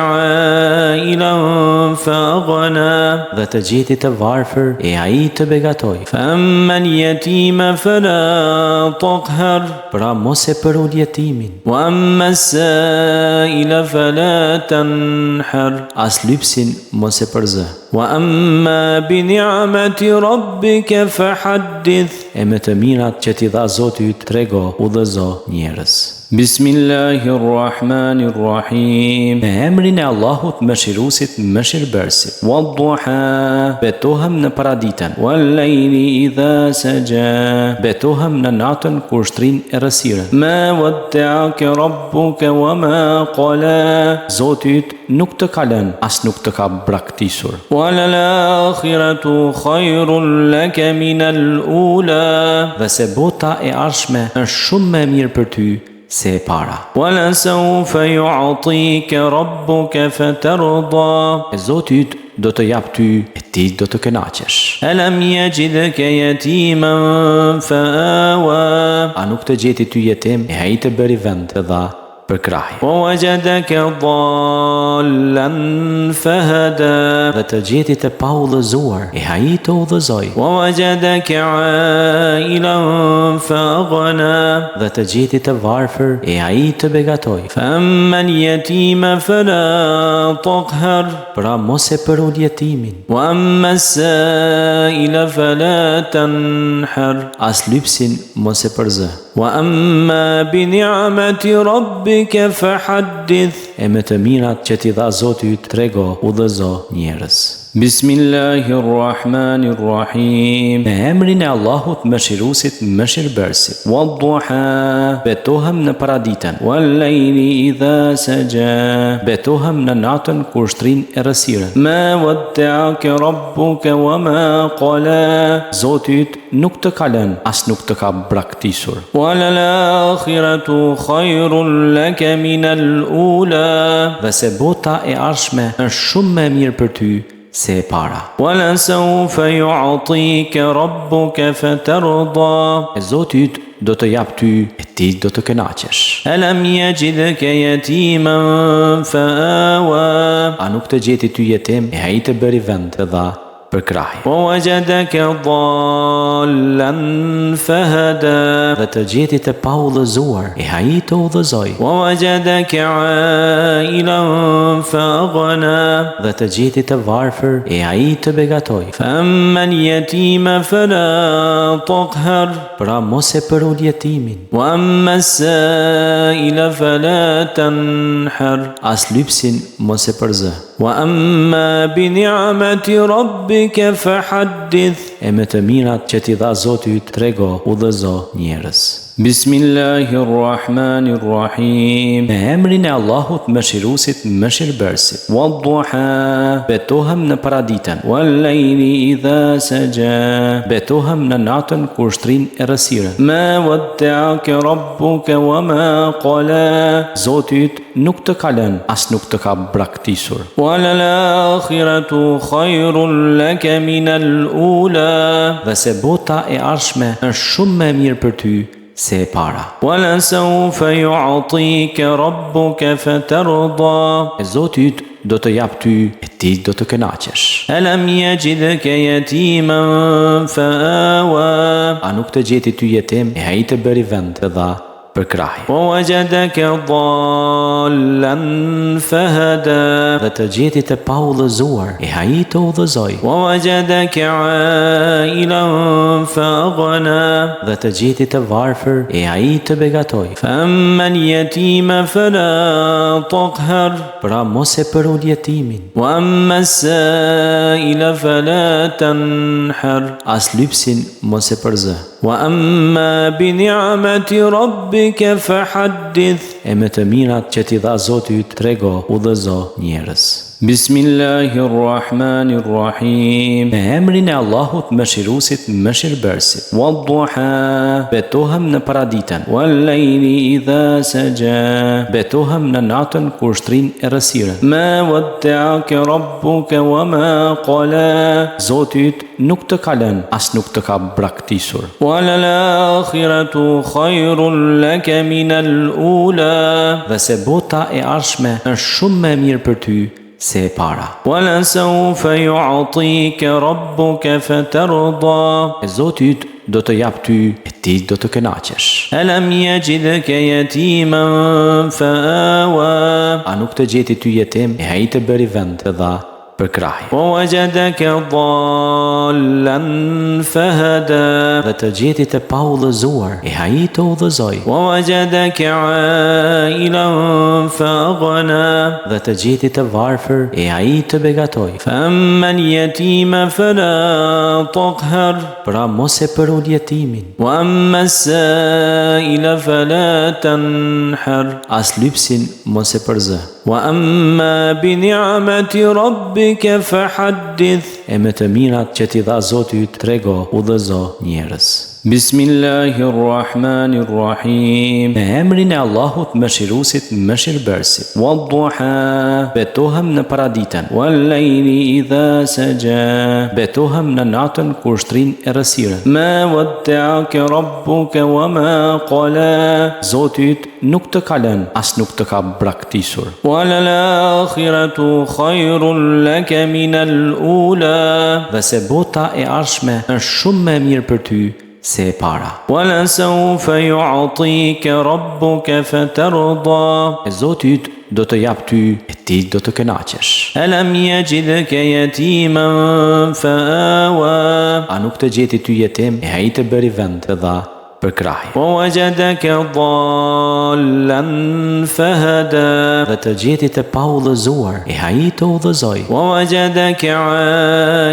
ailan faaghna, dhe të gjeti të varfër, e ai të begatoi. Fa amma al-yatima fala taqhar, pra mos e përul jetimin. Wa amma as-sa'ila fala tanhar, as lypsin mos e përzë. Wa amma bi ni'mati rabbika fahaddith, e me të mirat që t'i dha Zoti yt trego, udhëzo, njerëz. Bismillahirrahmanirrahim. Me emrin e Allahut Mëshiruesit, Mëshirëbërësit. Wad-duha, betohem në paraditen. Wal-lejli idha saja, betohem në natën kur shtrin errësirën. Ma wadda'aka rabbuka wa ma qala, Zoti yt nuk të ka lënë, as nuk të ka braktisur. Walal-akhiratu khayrun laka min al-ula, dhe se bota e ardhshme është shumë më e mirë për ty se e para. Walasawfa yu'tika rabbuka fatarda, e Zoti yt do të japë ty e ti do të kënaqesh. Alam yajidka yatiman fa'awa, a nuk të gjeti ty jetim e ai të bëri vend, të dha. përkrahje. Wa wajadaka dallan fahada. Dhe të gjeti të paudhëzuar, e ai të udhëzoi. Wa wajadaka ailan fa aghna. Dhe të gjeti të varfër, e ai të begatoi. Fa amma al-yatima fala taqhar. Pra mos e përul jetimin. Wa amma as-sa'ila fala tanhar. As lypsin mos e përzë. Wa amma bi ni'mati rabbika fahaddith. E me të mirat që t'i dha Zoti yt trego, udhëzo njerëz. Bismillahirrahmanirrahim. Me emrin e Allahut Mëshiruesit, Mëshirbërësit. Wadduha. Betohem në paraditen. Wal-layli idha saja. Betohem në natën kur shtrin errësirën. Ma wadda'aka rabbuka wa ma qala. Zoti yt nuk të ka lënë, as nuk të ka braktisur. Wa lal-akhiratu khayrun laka min al-ula. Dhe se bota e ardhshme është shumë më e mirë për ty se e para. Wa la sawfa yu'tika rabbuka fatarda. E Zoti yt do të japë ty e ti do të kënaqesh. Alam yajidka yatiman fa'awa. A nuk të gjeti ty jetim e ai të bëri vend, të dha përkrahje. Wa wajadaka dallan fahada. Dhe të gjeti të paudhëzuar, e ai të udhëzoi. Wa wajadaka ailan fa aghna. Dhe të gjeti të varfër, e ai të begatoi. Fa amma al-yatima fala taqhar. Pra mos e përul jetimin. Wa amma as-sa'ila fala tanhar. As lypsin mos e përzë. Wa amma bi ni'mati rabbika fahaddith. E me të mirat që t'i dha Zoti yt trego, udhëzo njerëz. Bismillahirrahmanirrahim. Me emrin e Allahut Mëshiruesit, Mëshirbërësit. Wadduha. Betohem në paraditen. Wal-layli idha saja. Betohem në natën kur shtrin errësirën. Ma wadda'aka rabbuka wa ma qala. Zoti yt nuk të ka lënë, as nuk të ka braktisur. Wa lal-akhiratu khayrun laka min al-ula. Dhe se bota e ardhshme është shumë më e mirë për ty se e para. Wa la sawfa yu'tika rabbuka fatarda. E Zoti yt do të japë ty e ti do të kënaqesh. Alam yajidka yatiman fa'awa. A nuk të gjeti ty jetim e ai të bëri vend, të dha përkrahje. Wa wajadaka dallan fahada. Dhe të gjeti të paudhëzuar, e ai të udhëzoi. Wa wajadaka ailan fa aghna. Dhe të gjeti të varfër, e ai të begatoi. Fa amma al-yatima fala taqhar. Pra mos e përul jetimin. Wa amma as-sa'ila fala tanhar. As lypsin mos e përzë. Wa amma bi ni'mati rabbika fahaddith. E me të mirat që t'i dha Zoti yt trego, udhëzo njerëz. Bismillahirrahmanirrahim. Me emrin e Allahut Mëshiruesit, Mëshirbërësit. Wadduha. Betohem në paraditen. Wal-layli idha saja. Betohem në natën kur shtrin errësirën. Ma wadda'aka rabbuka wa ma qala. Zoti yt nuk të ka lënë, as nuk të ka braktisur. Wa lal-akhiratu khayrun laka min al-ula. Dhe se bota e ardhshme është shumë më e mirë për ty se e para. Wa la sawfa yu'tika rabbuka fatarda. E Zoti yt do të japë ty e ti do të kënaqesh. Alam yajidka yatiman fa'awa. A nuk të gjeti ty jetim e ai të bëri vend, të dha përkrahje. Wa wajadaka dallan fahada. Dhe të gjeti të paudhëzuar, e ai të udhëzoi. Wa wajadaka ailan fa aghna. Dhe të gjeti të varfër, e ai të begatoi. Fa amma al-yatima fala taqhar. Pra mos e përul jetimin. Wa amma as-sa'ila fala tanhar. As lypsin mos e përzë. Wa amma bi ni'mati rabbika fahaddith. E me të mirat që t'i dha Zoti yt trego, udhëzo njerëz. Bismillahirrahmanirrahim. Me emrin e Allahut, Mëshiruesit, Mëshirbërësit. Wadduha, betohem në paraditen. Wal-layli idha saja, betohem në natën kur shtrin errësirën. Ma wadda'aka rabbuka wa ma qala, Zoti yt nuk të ka lënë, as nuk të ka braktisur. Walal-akhiratu khayrun laka min al-ula, dhe se bota e ardhshme është shumë më e mirë për ty se e para. Walasawfa yu'tika rabbuka fatarda, e Zoti yt do të japë ty e ti do të kënaqesh. Alam yajidka yatiman fa'awa, a nuk të gjeti ty jetim e ai të bëri vend, të dha përkrahje. Wa wajadaka dallan fahada, dhe të gjeti të paudhëzuar e ai të udhëzoi. Wa wajadaka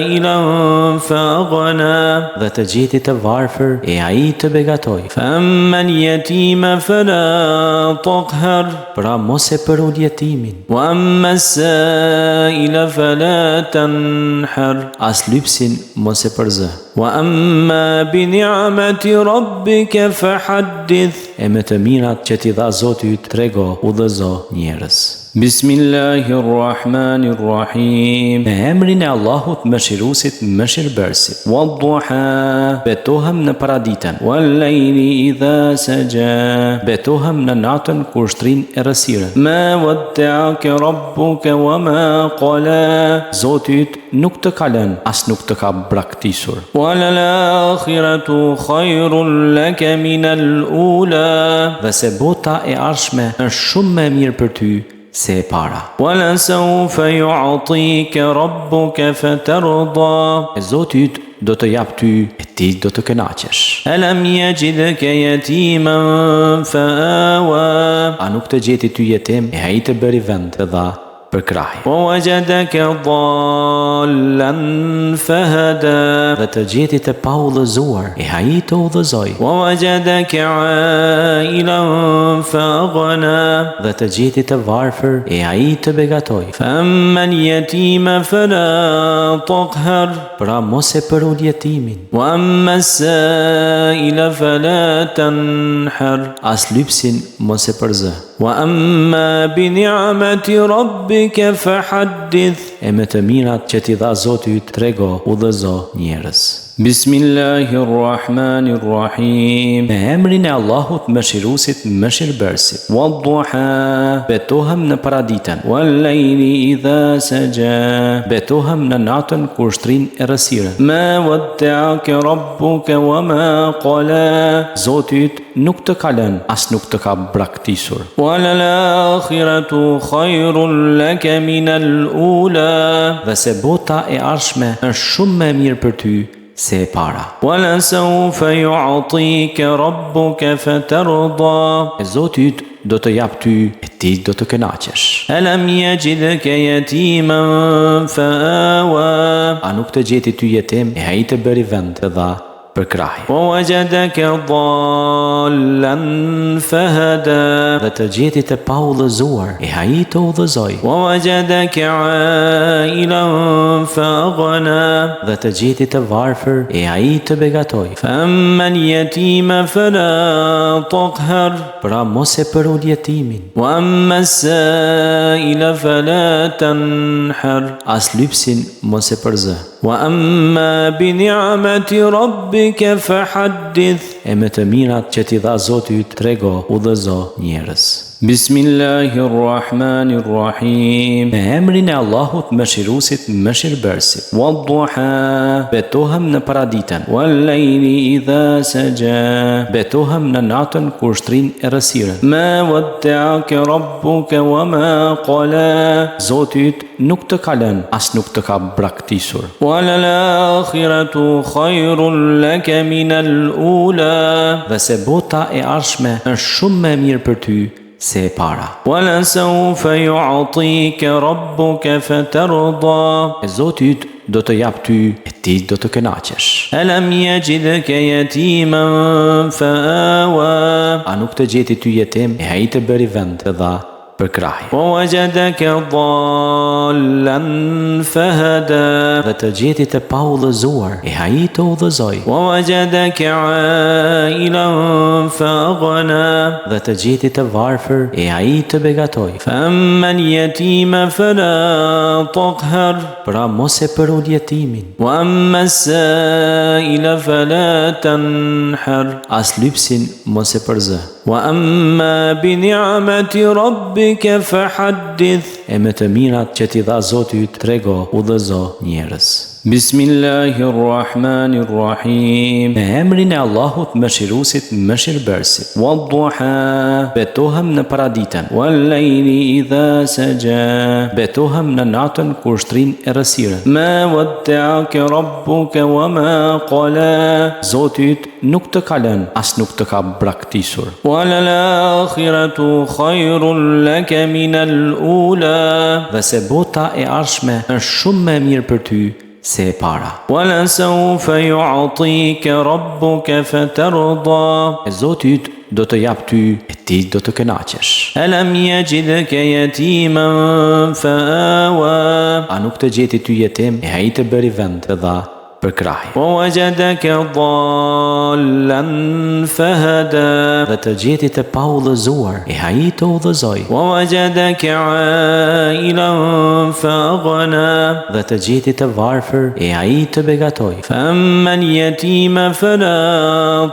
ailan fa'aghna, dhe të gjeti të varfër e ai të begatoi. Fa amma al-yatima fala taqhar, pra mos e përul jetimin. Wa amma as-sa'ila fala tanhar, as lypsin mos e përzë. Wa amma bi ni'mati rabbika fahaddith, e me të mirat që t'i dha Zoti yt trego, udhëzo njerëz. Bismillahirrahmanirrahim. Me emrin e Allahut, Mëshiruesit, Mëshirbërësit. Wadduha, betohem në paraditen. Wal-layli idha saja, betohem në natën kur shtrin errësirën. Ma wadda'aka rabbuka wa ma qala, Zoti yt nuk të ka lënë, as nuk të ka braktisur. Walal-akhiratu khayrun laka min al-ula, dhe se bota e ardhshme është shumë më e mirë për ty se e para. Walasawfa yu'tika rabbuka fatarda, e Zoti yt do të japë ty e ti do të kënaqesh. Alam yajidka yatiman fa'awa, a nuk të gjeti ty jetim e ai të bëri vend, të dha përkrahje. Wa wajadaka dallan fahada, dhe të gjeti të paudhëzuar e ai të udhëzoi. Wa wajadaka ailan fa'aghna, dhe të gjeti të varfër e ai të begatoi. Fa amma al-yatima fala taqhar, pra mos e përul jetimin. Wa amma as-sa'ila fala tanhar, as lypsin mos e përzë. Wa amma bi ni'mati rabbika fahaddith, e me të mirat që t'i dha Zoti yt trego, udhëzo njerëz. Bismillahirrahmanirrahim. Me emrin e Allahut, Mëshiruesit, Mëshirbërësit. Wadduha, betohem në paraditen. Wal-layli idha saja, betohem në natën kur shtrin errësirën. Ma wadda'aka rabbuka wa ma qala, Zoti yt nuk të ka lënë, as nuk të ka braktisur. Walal-akhiratu khayrun laka min al-ula, dhe se bota e ardhshme është shumë më e mirë për ty se e para. Walasawfa yu'tika rabbuka fatarda, e Zoti yt do të japë ty e ti do të kënaqesh. Alam yajidka yatiman fa'awa, a nuk të gjeti ty jetim e ai të bëri vend, të dha përkrahje. Wa wajadaka dallan fahada, dhe të gjeti të paudhëzuar e ai të udhëzoi. Wa wajadaka ailan fa'aghna, dhe të gjeti të varfër e ai të begatoi. Fa amma al-yatima fala taqhar, pra mos e përul jetimin. Wa amma as-sa'ila fala tanhar, as lypsin mos e përzë. Wa amma bi ni'mati rabbika fahaddith, e me të mirat që t'i dha Zoti yt trego, udhëzo njerëz. Bismillahirrahmanirrahim. Me emrin e Allahut, Mëshiruesit, Mëshirbërësit. Wadduha, betohem në paraditen. Wal-layli idha saja, betohem në natën kur shtrin errësirën. Ma wadda'aka rabbuka wa ma qala, Zoti yt nuk të ka lënë, as nuk të ka braktisur. Walal-akhiratu khayrun laka min al-ula, dhe se bota e ardhshme është shumë më e mirë për ty se e para. Walasawfa yu'tika rabbuka fatarda, e Zoti yt do të japë ty e ti do të kënaqesh. Alam yajidka yatiman fa'awa, a nuk të gjeti ty jetim e ai të bëri vend, të dha. përkrahje. Wa wajadaka dallan fahada. Dhe të gjeti të paudhëzuar, e ai të udhëzoi. Wa wajadaka ailan fa aghna. Dhe të gjeti të varfër, e ai të begatoi. Fa amma al-yatima fala taqhar. Pra mos e përul jetimin. Wa amma as-sa'ila fala tanhar. As lypsin mos e përzë. Wa amma bi ni'mati rabbika fahaddith. E me të mirat që t'i dha Zoti yt trego, udhëzo njerëz. Bismillahir Rahmanir Rahim. Me emrin e Allahut Mëshiruesit, Mëshirbërësit. Wad-duha. Betohem në paraditen. Wal-layli idha saja. Betohem në natën kur shtrin errësirën. Ma wadda'aka rabbuka wa ma qala. Zoti yt Nuk të ka lënë, as nuk të ka braktisur. Wa lal-akhiratu khayrun laka min al-ula. Dhe se bota e ardhshme është shumë më e mirë për ty se e para. Wa la sawfa yu'tika rabbuka fatarda. E Zoti yt do të japë ty e ti do të kënaqesh. Alam yajidka yatiman fa-awa. A nuk të gjeti ty jetim e ai të bëri vend, të dha përkrahje. Wa wajadaka dallan fahada. Dhe të gjeti të paudhëzuar, e ai të udhëzoi. Wa wajadaka ailan fa aghna. Dhe të gjeti të varfër, e ai të begatoi. Fa amma al-yatima fala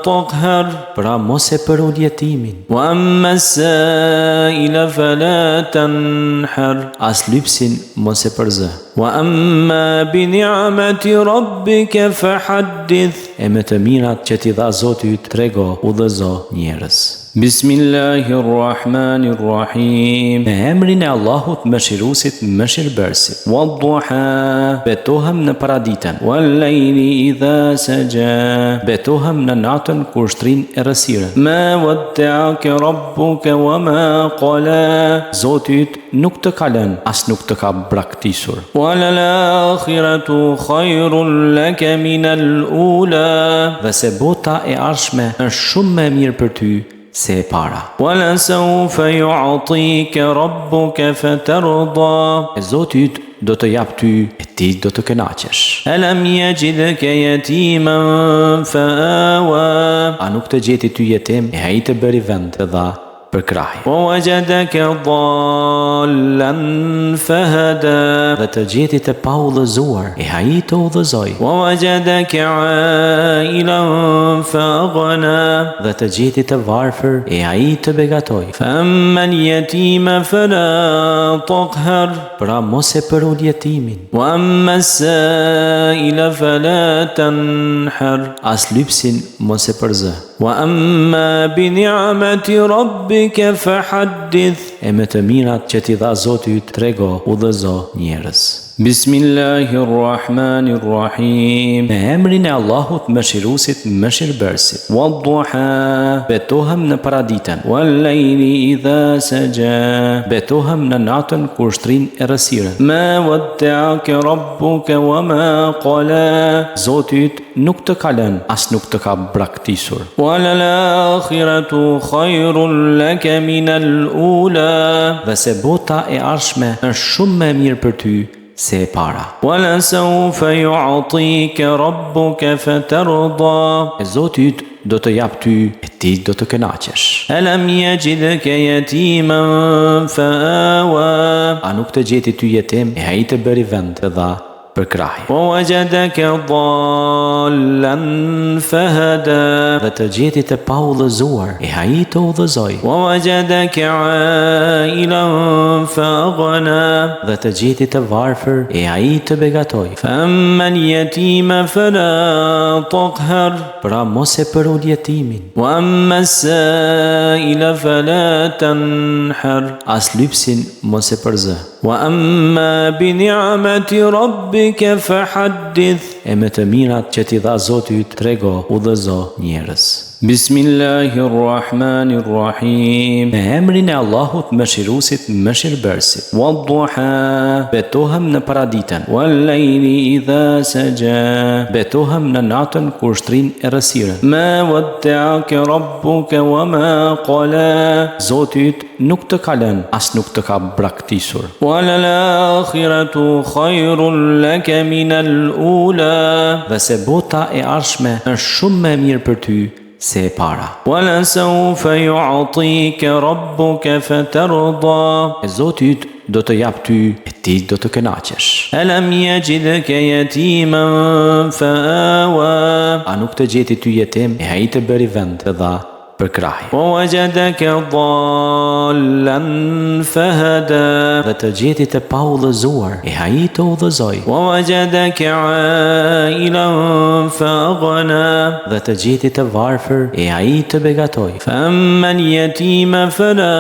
taqhar. Pra mos e përul jetimin. Wa amma as-sa'ila fala tanhar. As lypsin mos e përzë. Wa amma bi ni'mati rabbika fahaddith. E me të mirat që t'i dha Zoti yt trego, udhëzo njerëz. Bismillahir Rahmanir Rahim. Me emrin e Allahut Mëshiruesit, Mëshirbërësit. Wad-duha. Betohem në paraditen. Wal-layli idha saja. Betohem në natën kur shtrin errësirën. Ma wadda'aka rabbuka wa ma qala. Zoti yt Nuk të ka lënë, as nuk të ka braktisur. Wa lal-akhiratu khayrun laka min al-ula. Dhe se bota e ardhshme është shumë më e mirë për ty se e para. Wa la sawfa yu'tika rabbuka fatarda. E Zoti yt do të japë ty e ti do të kënaqesh. Alam yajidka yatiman fa-awa. A nuk të gjeti ty jetim e ai të bëri vend, të dha përkrahje. Wa wajadaka dallan fahada. Dhe të gjeti të paudhëzuar, e ai të udhëzoi. Wa wajadaka ailan fa aghna. Dhe të gjeti të varfër, e ai të begatoi. Fa amma al-yatima fala taqhar. Pra mos e përul jetimin. Wa amma as-sa'ila fala tanhar. As lypsin mos e përzë. Wa amma bi ni'mati rabbika fahaddith. E me të mirat që t'i dha Zoti yt trego, udhëzo njerëz. Bismillahir Rahmanir Rahim. Me emrin e Allahut Mëshiruesit, Mëshirbërësit. Wad-duha. Betohem në paraditen. Wal-layli idha saja. Betohem në natën kur shtrin errësirën. Ma wadda'aka rabbuka wa ma qala. Zoti yt Nuk të ka lënë, as nuk të ka braktisur. Wa lal-akhiratu khayrun laka min al-ula. Dhe se bota e ardhshme është shumë më e mirë për ty se e para. Wa la sawfa yu'tika rabbuka fatarda. E Zoti yt do të japë ty e ti do të kënaqesh. Alam yajidka yatiman fa-awa. A nuk të gjeti ty jetim e ai të bëri vend, të dha përkrahje. Wa wajadaka dallan fahada. Dhe të gjeti të paudhëzuar, e ai të udhëzoi. Wa wajadaka ailan fa aghna. Dhe të gjeti të varfër, e ai të begatoi. Fa amma al-yatima fala taqhar. Pra mos e përul jetimin. Wa amma as-sa'ila fala tanhar. As lypsin mos e përzë. Wa amma bi ni'mati rabbika fahaddith. Fahaddith, e me të mirat që t'i dha Zoti yt trego, udhëzo njerëz. Bismillahirrahmanirrahim. Me emrin e Allahut Mëshiruesit, Mëshirëbërësit. Wadduha, betohem në paraditen. Wal-layli idha saja, betohem në natën kur shtrin errësirën. Ma wadda'aka rabbuka wa ma qala, Zoti yt nuk të ka lënë, as nuk të ka braktisur. Walal-akhiratu khayrun laka min al-ula, dhe se bota e ardhshme është shumë më e mirë për ty se e para. Walasawfa yu'tika rabbuka fatarda, e Zoti yt do të japë ty e ti do të kënaqesh. Alam yajidka yatiman fa'awa, a nuk të gjeti ty jetim e ai të bëri vend, të dha përkrahje. Wa wajadaka dallan fahada, dhe të gjeti të paudhëzuar, e ai të udhëzoi. Wa wajadaka ailan faaghna, dhe të gjeti të varfër, e ai të begatoi. Fa amma al-yatima fala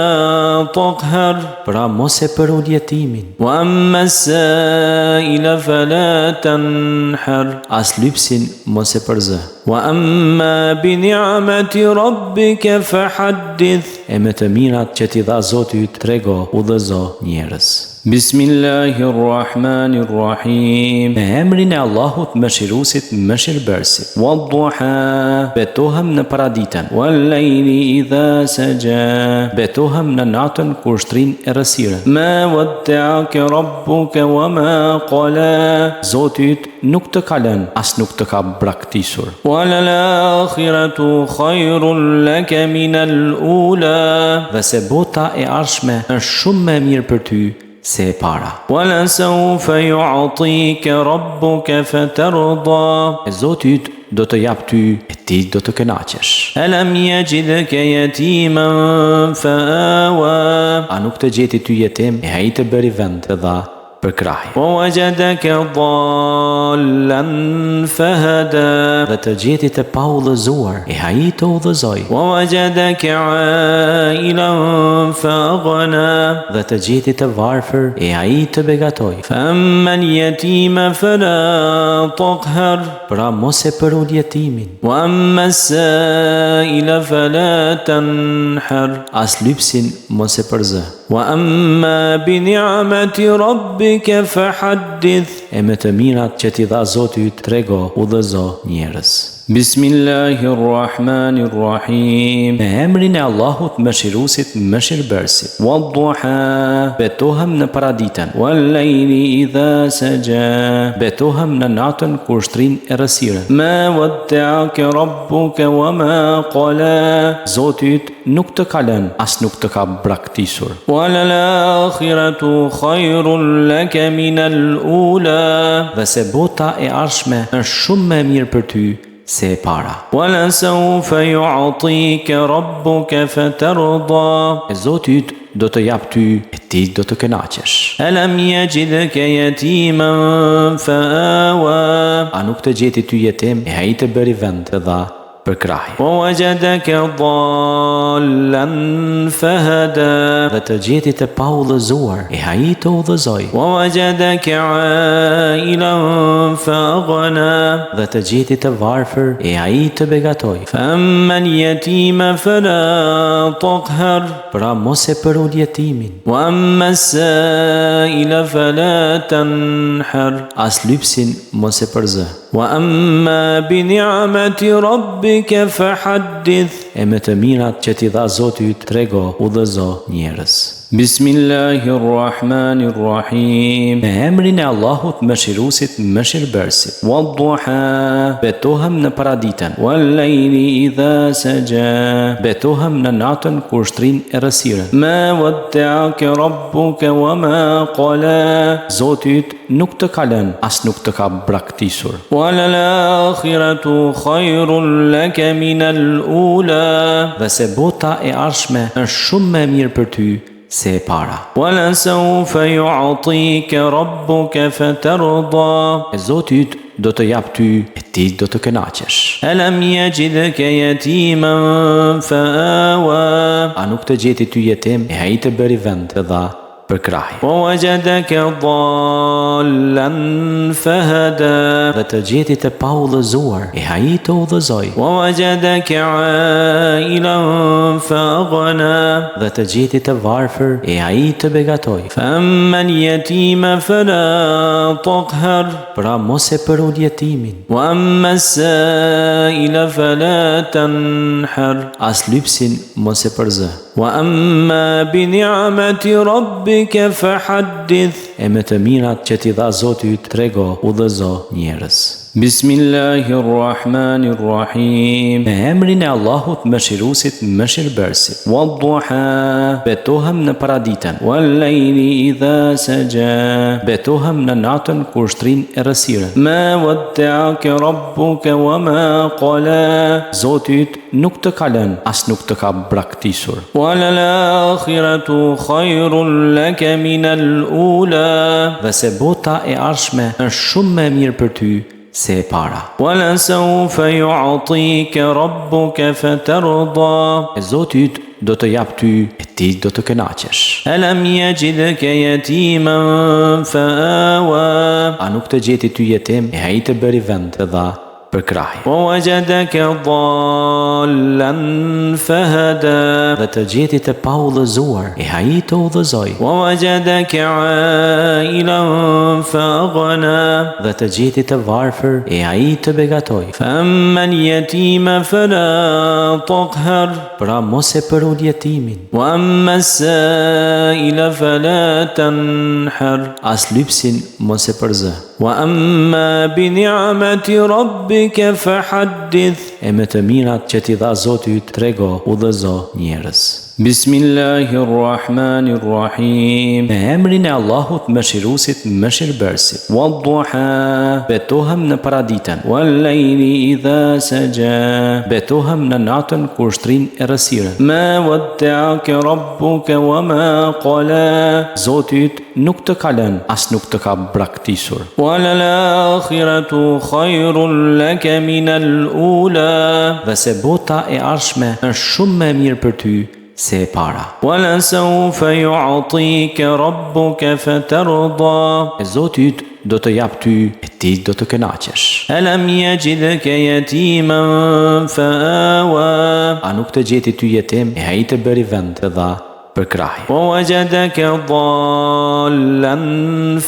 taqhar, pra mos e përul jetimin. Wa amma as-sa'ila fala tanhar, as lypsin mos e përzë. Wa amma bi ni'mati rabbika fahaddith, e me të mirat që t'i dha Zoti yt trego, udhëzo njerëz. Bismillahirrahmanirrahim. Me emrin e Allahut Mëshiruesit, Mëshirëbërësit. Wadduha, betohem në paraditen. Wal-layli idha saja, betohem në natën kur shtrin errësirën. Ma wadda'aka rabbuka wa ma qala, Zoti yt nuk të ka lënë, as nuk të ka braktisur. Walal-akhiratu khayrun laka min al-ula, dhe se bota e ardhshme është shumë më e mirë për ty se e para. Walasawfa yu'tika rabbuka fatarda, e Zoti yt do të japë ty e ti do të kënaqesh. Alam yajidka yatiman fa'awa, a nuk të gjeti ty jetim e ai të bëri vend, të dha përkrahje. Wa wajadaka dallan fahada, dhe të gjeti të paudhëzuar, e ai të udhëzoi. Wa wajadaka ailan faaghna, dhe të gjeti të varfër, e ai të begatoi. Fa amma al-yatima fala taqhar, pra mos e përul jetimin. Wa amma as-sa'ila fala tanhar, as lypsin mos e përzë. Wa amma bi ni'mati rabbika fahaddith, e me të mirat që t'i dha Zoti yt trego, udhëzo njerëz. Bismillahirrahmanirrahim. Me emrin e Allahut Mëshiruesit, Mëshirëbërësit. Wadduha, betohem në paraditen. Wal-layli idha saja, betohem në natën kur shtrin errësirën. Ma wadda'aka rabbuka wa ma qala, Zoti yt nuk të ka lënë, as nuk të ka braktisur. Walal-akhiratu khayrun laka min al-ula, dhe se bota e ardhshme është shumë më e mirë për ty se e para. Walasawfa yu'tika rabbuka fatarda, e Zoti yt do të japë ty e ti do të kënaqesh. Alam yajidka yatiman fa'awa, a nuk të gjeti ty jetim e ai të bëri vend, të dha përkrahje. Wa wajadaka dallan fahada, dhe të gjeti të paudhëzuar, e ai të udhëzoi. Wa wajadaka ailan faaghna, dhe të gjeti të varfër, e ai të begatoi. Fa amma al-yatima fala taqhar, pra mos e përul jetimin. Wa amma as-sa'ila fala tanhar, as lypsin mos e përzë. Wa amma bi ni'mati rabbika fahaddith, e me të mirat që t'i dha Zoti yt trego, udhëzo njerëz. Bismillahirrahmanirrahim. Me emrin e Allahut Mëshiruesit, Mëshirëbërësit. Wadduha, betohem në paraditen. Wal-layli idha saja, betohem në natën kur shtrin errësirën. Ma wadda'aka rabbuka wa ma qala, Zoti yt nuk të ka lënë, as nuk të ka braktisur. Walal-akhiratu khayrun laka min al-ula, dhe se bota e ardhshme është shumë më e mirë për ty se e para. Walasawfa yu'tika rabbuka fatarda, e Zoti yt do të japë ty e ti do të kënaqesh. Alam yajidka yatiman fa'awa, a nuk të gjeti ty jetim e ai të bëri vend, të dha. përkrahje. Wa wajadaka dallan fahada. Dhe të gjeti të paudhëzuar, e ai të udhëzoi. Wa wajadaka ailan fa aghna. Dhe të gjeti të varfër, e ai të begatoi. Fa amma al-yatima fala taqhar. Pra mos e përul jetimin. Wa amma as-sa'ila fala tanhar. As lypsin mos e përzë. Wa amma bi ni'mati rabbika fahaddith. E me të mirat që t'i dha Zoti yt trego, udhëzo njerëz. Bismillahir Rahmanir Rahim. Me emrin e Allahut Mëshiruesit, Mëshirbërësit. Wad-duha, betohem në paraditen. Wal-layli idha saja, betohem në natën kur shtrin errësirën. Ma wadda'aka rabbuka wa ma qala. Zoti yt Nuk të ka lënë, as nuk të ka braktisur. Walal-akhiratu khayrun laka min al-ula. Dhe se bota e ardhshme është shumë më e mirë për ty se e para. Walasawfa yu'tika rabbuka fatarda. E Zoti yt do të japë ty e ti do të kënaqesh. Alam yajidka yatiman fa'awa. A nuk të gjeti ty jetim e ai të bëri vend, të dha përkrahje. Wa wajadaka dallan fahada. Dhe të gjeti të paudhëzuar, e ai të udhëzoi. Wa wajadaka ailan fa aghna. Dhe të gjeti të varfër, e ai të begatoi. Fa amma al-yatima fala taqhar. Pra mos e përul jetimin. Wa amma as-sa'ila fala tanhar. As lypsin mos e përzë. Wa amma bi ni'mati rabbika fahaddith. E me të mirat që t'i dha Zoti yt trego, udhëzo njerëz. Bismillahir Rahmanir Rahim. Me emrin e Allahut Mëshiruesit, Mëshirbërësit. Wad-duha, betohem në paraditen. Wal-layli idha saja, betohem në natën kur shtrin errësirën. Ma wadda'aka rabbuka wa ma qala. Zoti yt Nuk të ka lënë, as nuk të ka braktisur. Walal-akhiratu khayrun laka min al-ula. Dhe se bota e ardhshme është shumë më e mirë për ty se e para. Walasawfa yu'tika rabbuka fatarda. E Zoti yt do të japë ty e ti do të kënaqesh. Alam yajidka yatiman fa'awa. A nuk të gjeti ty jetim e ai të bëri vend, të dha përkrahje. Wa wajadaka dallan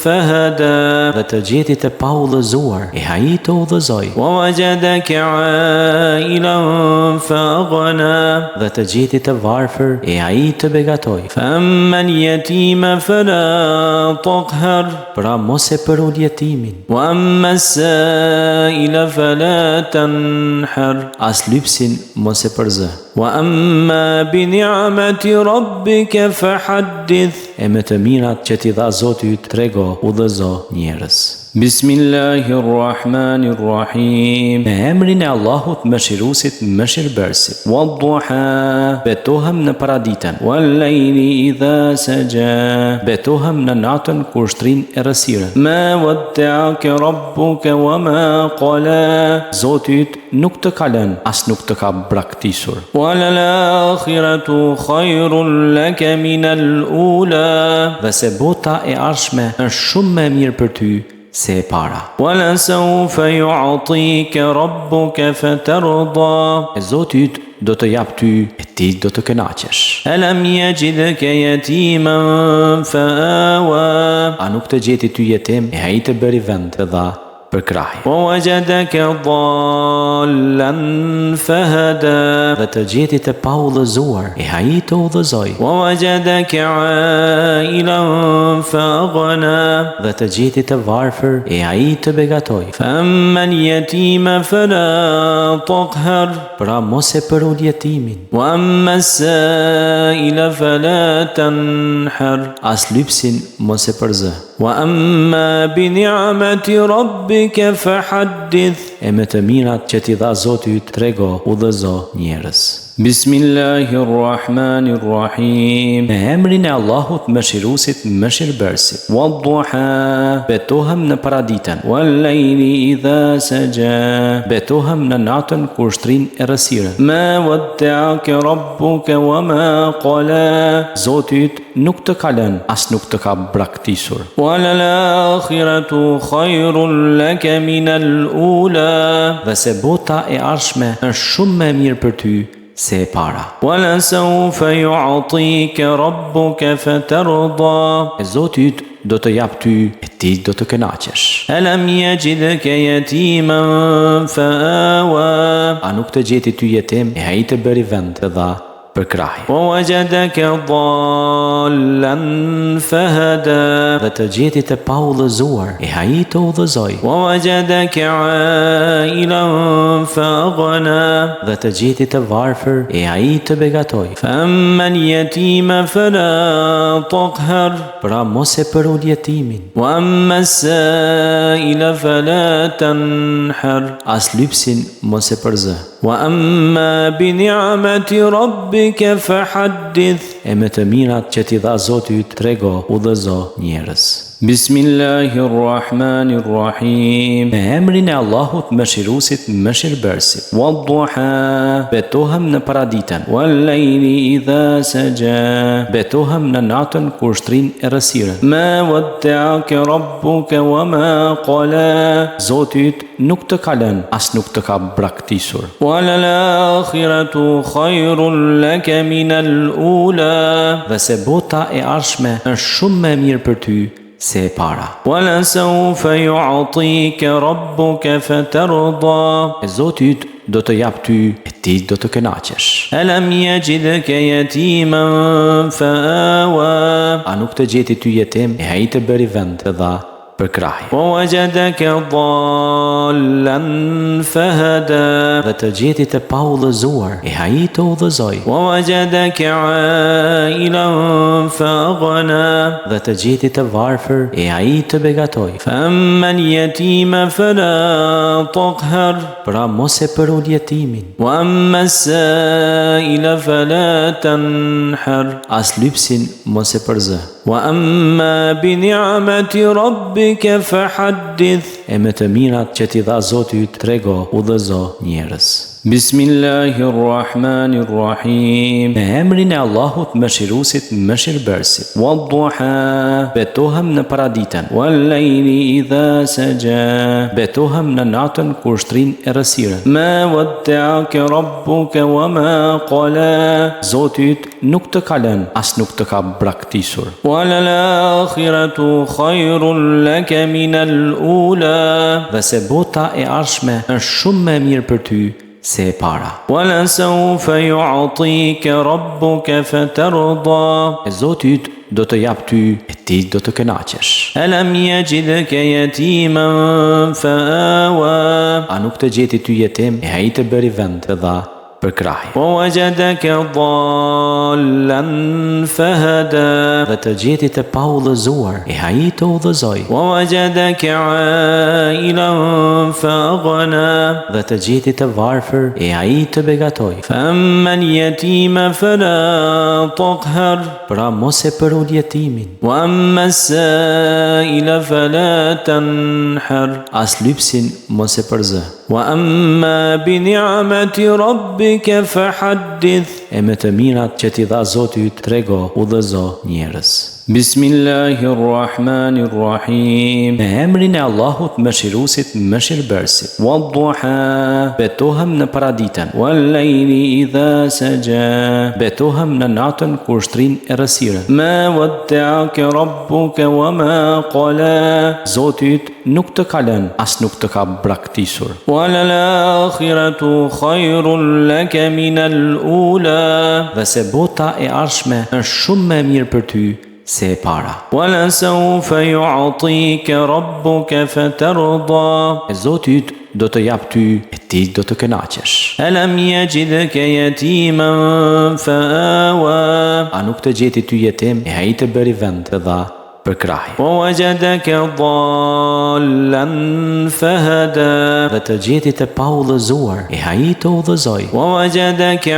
fahada. Dhe të gjeti të paudhëzuar, e ai të udhëzoi. Wa wajadaka ailan fa aghna. Dhe të gjeti të varfër, e ai të begatoi. Fa amma al-yatima fala taqhar. Pra mos e përul jetimin. Wa amma as-sa'ila fala tanhar. As lypsin mos e përzë. Wa amma bi ni'mati rabbika fahaddith. E me të mirat që t'i dha Zoti yt trego, udhëzo njerëz. Bismillahir Rahmanir Rahim. Me emrin e Allahut Mëshiruesit, Mëshirbërësit. Wad-duha, betohem në paraditen. Wal-layli idha saja, betohem në natën kur shtrin errësirën. Ma wadda'aka rabbuka wa ma qala. Zoti yt Nuk të ka lënë, as nuk të ka braktisur. Walal-akhiratu khayrun laka min al-ula. Dhe se bota e ardhshme është shumë më e mirë për ty se e para. Walasawfa yu'tika rabbuka fatarda. E Zoti yt do të japë ty e ti do të kënaqesh. Alam yajidka yatiman fa'awa. A nuk të gjeti ty jetim e ai të bëri vend, të dha përkrahje. Wa wajadaka dallan fahada. Dhe të gjeti të paudhëzuar, e ai të udhëzoi. Wa wajadaka ailan fa aghna. Dhe të gjeti të varfër, e ai të begatoi. Fa amma al-yatima fala taqhar. Pra mos e përul jetimin. Wa amma as-sa'ila fala tanhar. As lypsin mos e përzë. Wa amma bi ni'mati rabbika fahaddith. E me të mirat që t'i dha Zoti yt trego, udhëzo njerëz. Bismillahirrahmanirrahim. Me emrin e Allahut Mëshiruesit, Mëshirëbërësit. Wad-duha, betohem në paraditen. Wal-lejli idha saja, betohem në natën kur shtrin errësirën. Ma wadda'aka rabbuka wa ma qala, Zoti yt nuk të ka lënë, as nuk të ka braktisur. Walal-akhiratu khayrun laka min al-ula, dhe se bota e ardhshme është shumë më e mirë për ty se e para. Walasawfa yu'tika rabbuka fatarda, e Zoti yt do të japë ty e ti do të kënaqesh. Alam yajidka yatiman fa'awa, a nuk të gjeti ty jetim e ai të bëri vend, të dha përkrahje. Wa wajadaka dallan fahada, dhe të gjeti të paudhëzuar e ai të udhëzoi. Wa wajadaka ailan faaghna, dhe të gjeti të varfër e ai të begatoi. Fa amma al-yatima fala taqhar, pra mos e përul jetimin. Wa amma as-sa'ila fala tanhar, as lypsin mos e përzë. Wa amma bi ni'mati rabbika fahaddith, e me të mirat që t'i dha Zoti yt trego, udhëzo njerëz. Bismillahirrahmanirrahim. Me emrin e Allahut Mëshiruesit, Mëshirëbërësit. Wad-duha, betohem në paraditen. Wal-lejli idha saja, betohem në natën kur shtrin errësirën. Ma wadda'aka rabbuka wa ma qala, Zoti yt nuk të ka lënë, as nuk të ka braktisur. Walal-akhiratu khayrun laka min al-ula, dhe se bota e ardhshme është shumë më e mirë për ty se e para. Walasawfa yu'tika rabbuka fatarda, e Zoti yt do të japë ty e ti do të kënaqesh. Alam yajidka yatiman fa'awa, a nuk të gjeti ty jetim e ai të bëri vend, të dha përkrahje. Wa wajadaka dallan fahada, dhe të gjeti të paudhëzuar e ai të udhëzoi. Wa wajadaka ailan faaghna, dhe të gjeti të varfër e ai të begatoi. Fa amma al-yatima fala taqhar, pra mos e përul jetimin. Wa amma as-sa'ila fala tanhar, as lypsin mos e përzë. Wa amma bi ni'mati rabbika fahaddith, e me të mirat që t'i dha Zoti yt trego, udhëzo njerëz. Bismillahirrahmanirrahim. Me emrin e Allahut Mëshiruesit, Mëshirëbërësit. Wad-duha, betohem në paraditen. Wal-lejli idha saja, betohem në natën kur shtrin errësirën. Ma wadda'aka rabbuka wa ma qala, Zoti yt nuk të ka lënë, as nuk të ka braktisur. Walal-akhiratu khayrun laka min al-ula, dhe se bota e ardhshme është shumë më e mirë për ty se e para. Walasawfa yu'tika rabbuka fatarda, e Zoti yt do të japë ty e ti do të kënaqesh. Alam yajidka yatiman fa'awa, a nuk të gjeti ty jetim e ai të bëri vend, të dha përkrahje. Wa wajadaka dallan fahada, dhe të gjeti të paudhëzuar e ai të udhëzoi. Wa wajadaka ailan faaghna, dhe të gjeti të varfër e ai të begatoi. Fa amma al-yatima fala taqhar, pra mos e përul jetimin. Wa amma as-sa'ila fala tanhar, as lypsin mos e përzë. Wa amma bi ni'mati rabbika fahaddith, e me të mirat që t'i dha Zoti yt trego, udhëzo njerëz. Bismillahirrahmanirrahim. Me emrin e Allahut Mëshiruesit, Mëshirëbërësit. Wad-duha, betohem në paraditen. Wal-lejli idha saja, betohem në natën kur shtrin errësirën. Ma wadda'aka rabbuka wa ma qala, Zoti yt nuk të ka lënë, as nuk të ka braktisur. Walal-akhiratu khayrun laka min al-ula, dhe se bota e ardhshme është shumë më e mirë për ty se e para. Walasawfa yu'tika rabbuka fatarda, e Zoti yt do të japë ty e ti do të kënaqesh. Alam yajidka yatiman fa'awa, a nuk të gjeti ty jetim e ai të bëri vend, të dha. Përkrahje. Wa wajadaka dallan fahada. Dhe të gjeti të paudhëzuar, e ai të udhëzoi. Wa wajadaka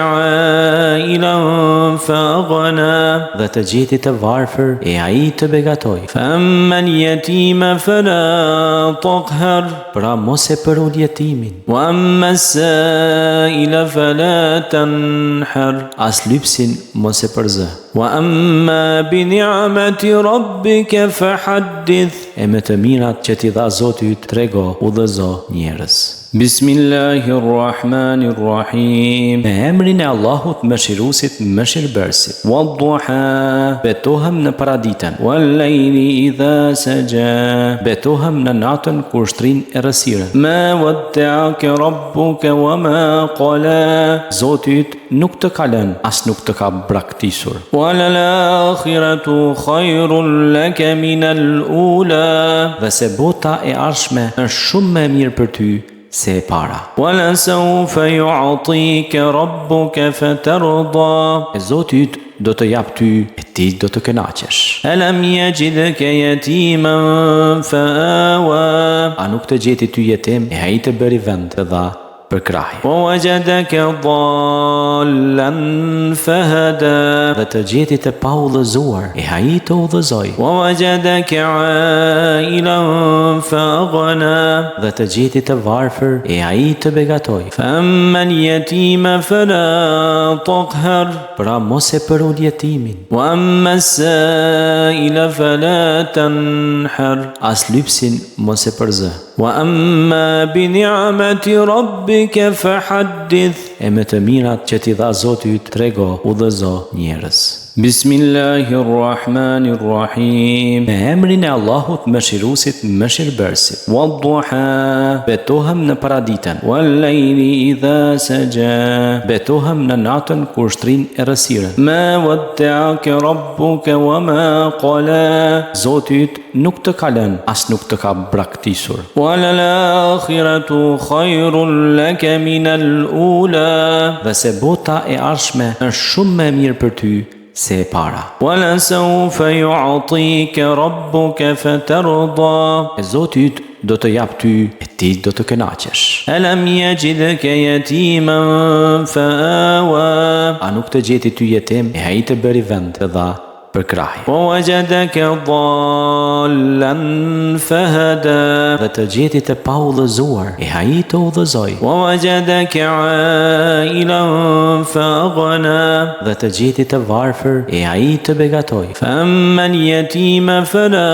ailan fa aghna. Dhe të gjeti të varfër, e ai të begatoi. Fa amma al-yatima fala taqhar. Pra mos e përul jetimin. Wa amma as-sa'ila fala tanhar. As lypsin mos e përzë. Wa amma bi ni'mati rabbika fahaddith. E me të mirat që t'i dha Zoti yt trego, udhëzo njerëz. Bismillahirrahmanirrahim. Me emrin e Allahut Mëshiruesit, Mëshirbërësit. Wadduha. Betohem në paraditen. Wal-layli idha saja. Betohem në natën kur shtrin errësirën. Ma wadda'aka rabbuka wa ma qala. Zoti yt nuk të ka lënë, as nuk të ka braktisur. Wa lal akhiratu khairun laka min al ula. Dhe se bota e ardhshme është shumë më e mirë për ty se e para. Wa la sawfa yu'tika rabbuka fatarda. E Zoti yt do të japë ty e ti do të kënaqesh. Alam yajidka yatiman fa awa. A nuk të gjeti ty jetim e ai të bëri vend, të dha Përkrahje. Wa wajadaka dallan fahada. Dhe të gjeti të paudhëzuar, e ai të udhëzoi. Wa wajadaka ailan fa aghna. Dhe të gjeti të varfër, e ai të begatoi. Fa amma al-yatima fala taqhar. Pra mos e përul jetimin. Wa amma as-sa'ila fala tanhar. As lypsin mos e përzë. Wa amma bi ni'mati rabbika fahaddith. E me të mirat që t'i dha Zoti yt trego, udhëzo njerëz. Bismillahirrahmanirrahim. Me emrin e Allahut Mëshiruesit, Mëshirbërësit. Wadduha. Betohem në paraditen. Wal-layli idha saja. Betohem në natën kur shtrin errësirën. Ma wadda'aka rabbuka wa ma qala. Zoti yt nuk të ka lënë, as nuk të ka braktisur. Wa lal akhiratu khairun laka min al ula. Dhe se bota e ardhshme është shumë më e mirë për ty se e para. Wa la sawfa yu'tika rabbuka fatarda. E Zoti yt do të japë ty e ti do të kënaqesh. Alam yajidka yatiman fa awa. A nuk të gjeti ty jetim e ai të bëri vend, të dha Përkrahje. Wa wajadaka dallan fahada. Dhe të gjeti të paudhëzuar, e ai të udhëzoi. Wa wajadaka ailan fa aghna. Dhe të gjeti të varfër, e ai të begatoi. Fa amma al-yatima fala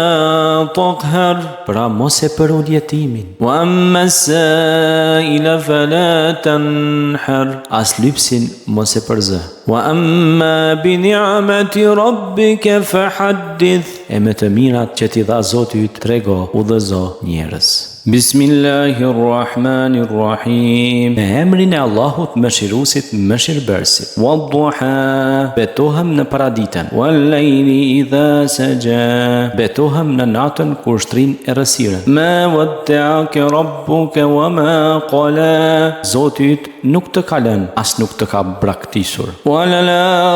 taqhar. Pra mos e përul jetimin. Wa amma as-sa'ila fala tanhar. As lypsin mos e përzë. Wa amma bi ni'mati rabbika fahaddith. E me të mirat që t'i dha Zoti yt trego, udhëzo njerëz. Bismillahirrahmanirrahim. Me emrin e Allahut Mëshiruesit, Mëshirbërësit. Wadduha. Betohem në paraditen. Wal-layli idha saja. Betohem në natën kur shtrin errësirën. Ma wadda'aka rabbuka wa ma qala. Zoti yt nuk të ka lënë, as nuk të ka braktisur. Wa lal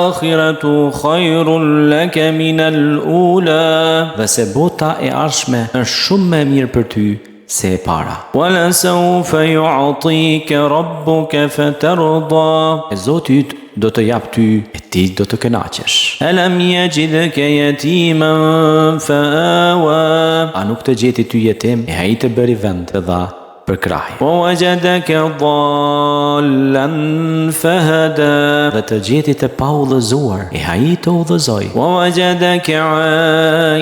akhiratu khairun laka min al ula. Dhe se bota e ardhshme është shumë më e mirë për ty se e para. Wa la sawfa yu'tika rabbuka fatarda. E Zoti yt do të japë ty e ti do të kënaqesh. Alam yajidka yatiman fa awa. A nuk të gjeti ty jetim e ai të bëri vend, të dha Përkrahje. Wa wajadaka dallan fahada. Dhe të gjeti të paudhëzuar, e ai të udhëzoi. Wa wajadaka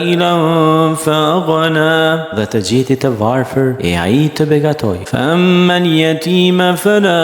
ailan fa aghna. Dhe të gjeti të varfër, e ai të begatoi. Fa amma al-yatima fala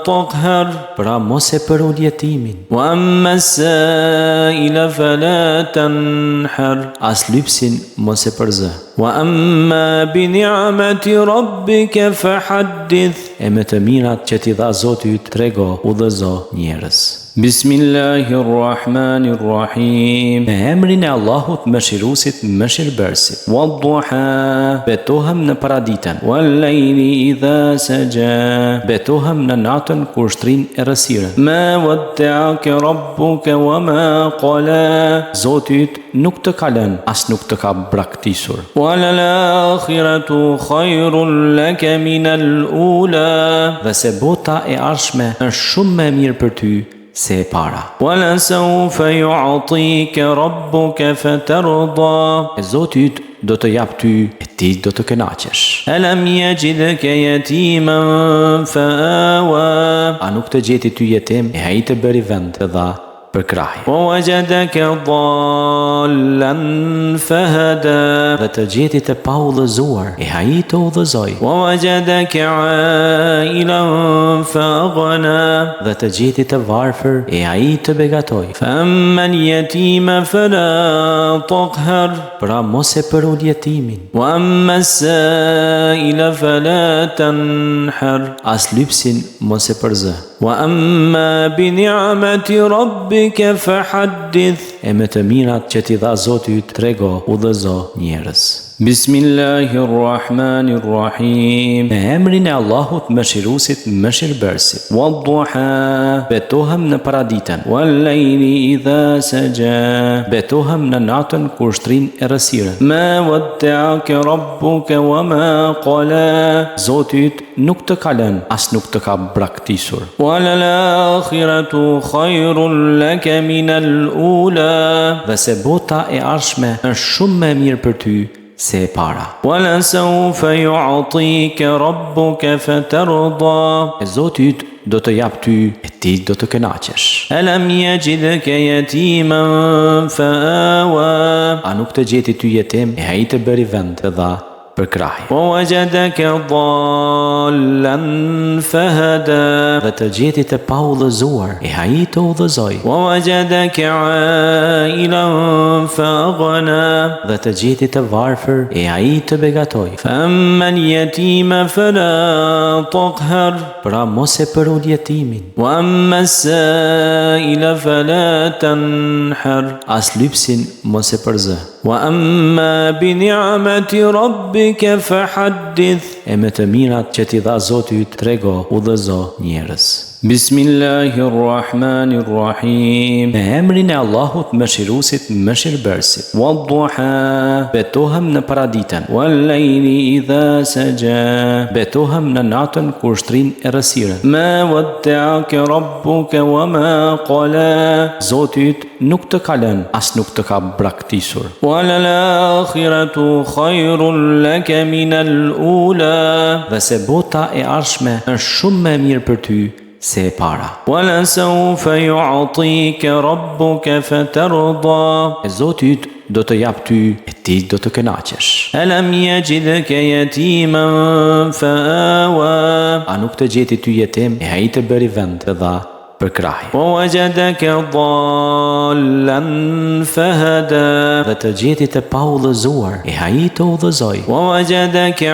taqhar. Pra mos e përul jetimin. Wa amma as-sa'ila fala tanhar. As lypsin mos e përzë. Wa amma bi ni'mati rabbika fahaddith. Fahaddith, e me të mirat që t'i dha Zoti yt trego, udhëzo njerëz. Bismillahirrahmanirrahim. Me emrin e Allahut Mëshiruesit, Mëshirbërësit. Wadduha, betohem në paraditen. Wal-layli idha saja, betohem në natën kur shtrin errësirën. Ma wadda'aka rabbuka wa ma qala, Zoti yt nuk të ka lënë, as nuk të ka braktisur. Walal-akhiratu khayrun laka min al-ula, dhe se bota e ardhshme është shumë më e mirë për ty se e para. Walasawfa yu'tika rabbuka fatarda, e Zoti yt do të japë ty e ti do të kënaqesh. Alam yajidka yatiman fa'awa, a nuk të gjeti ty jetim e ai të bëri vend, të dha përkrahje. Wa wajadaka dallan fahada, dhe të gjeti të paudhëzuar, e ai të udhëzoi. Wa wajadaka ailan faaghna, dhe të gjeti të varfër, e ai të begatoi. Fa amma al-yatima fala taqhar, pra mos e përul jetimin. Wa amma as-sa'ila fala tanhar, as lypsin mos e përzë. Wa amma bi ni'mati rabbika fahaddith, e me të mirat që t'i dha Zoti yt trego, udhëzo njerëz. Bismillahirrahmanirrahim. Me emrin e Allahut Mëshiruesit, Mëshirbërësit. Wadduha, betohem në paraditen. Wal-layli idha saja, betohem në natën kur shtrin errësirën. Ma wadda'aka rabbuka wa ma qala, Zoti yt nuk të ka lënë, as nuk të ka braktisur. Walal-akhiratu khayrun laka min al-ula, dhe se bota e ardhshme është shumë më e mirë për ty se e para. Walasawfa yu'tika rabbuka fatarda, e Zoti yt do të japë ty e ti do të kënaqesh. Alam yajidka yatiman fa'awa, a nuk të gjeti ty jetim e ai të bëri vend, të dha përkrahje. Wa wajadaka dallan fahada, dhe të gjeti të paudhëzuar, e ai të udhëzoi. Wa wajadaka ailan faaghna, dhe të gjeti të varfër, e ai të begatoi. Fa amma al-yatima fala taqhar, pra mos e përul jetimin. Wa amma as-sa'ila fala tanhar, as lypsin mos e përzë. Wa amma bi ni'mati rabbika fahaddith, e me të mirat që t'i dha Zoti yt trego, udhëzo njerëz. Bismillahirrahmanirrahim. Me emrin e Allahut Mëshiruesit, Mëshirbërësit. Wadduha, betohem në paraditen. Wal-layli idha saja, betohem në natën kur shtrin errësirën. Ma wadda'aka rabbuka wa ma qala, Zoti yt nuk të ka lënë, as nuk të ka braktisur. Walal-akhiratu khayrun laka min al-ula, dhe se bota e ardhshme është shumë më e mirë për ty se e para. Walasawfa yu'tika rabbuka fatarda, e Zoti yt do të japë ty e ti do të kënaqesh. Alam yajidka yatiman fa'awa, a nuk të gjeti ty jetim e ai të bëri vend, të dha përkrahje. Wa wajadaka dallan fahada, dhe të gjeti të paudhëzuar, e ai të udhëzoi. Wa wajadaka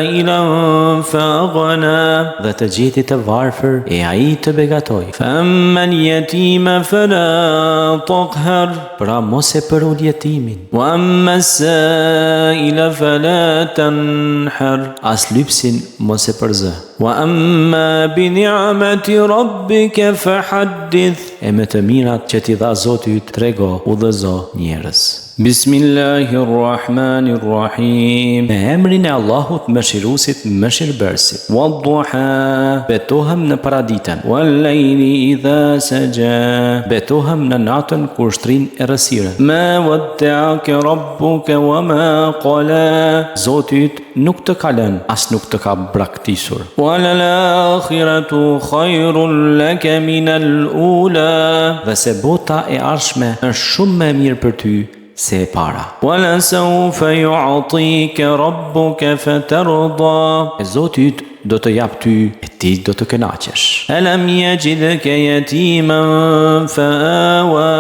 ailan faaghna, dhe të gjeti të varfër, e ai të begatoi. Fa amma al-yatima fala taqhar, pra mos e përul jetimin. Wa amma as-sa'ila fala tanhar, as lypsin mos e përzë. Wa amma bi ni'mati rabbika fahaddith, e me të mirat që t'i dha Zoti yt trego, udhëzo njerëz. Bismillahirrahmanirrahim. Me emrin e Allahut Mëshiruesit, Mëshirbërësit. Wadduha, betohem në paraditen. Wal-layli idha saja, betohem në natën kur shtrin errësirën. Ma wadda'aka rabbuka wa ma qala, Zoti yt nuk të ka lënë, as nuk të ka braktisur. Walal-akhiratu khayrun laka min al-ula, dhe se bota e ardhshme është shumë më e mirë për ty se e para. Walasawfa yu'tika rabbuka fatarda, e Zoti yt do të japë ty e ti do të kënaqesh. Alam yajidka yatiman fa'awa,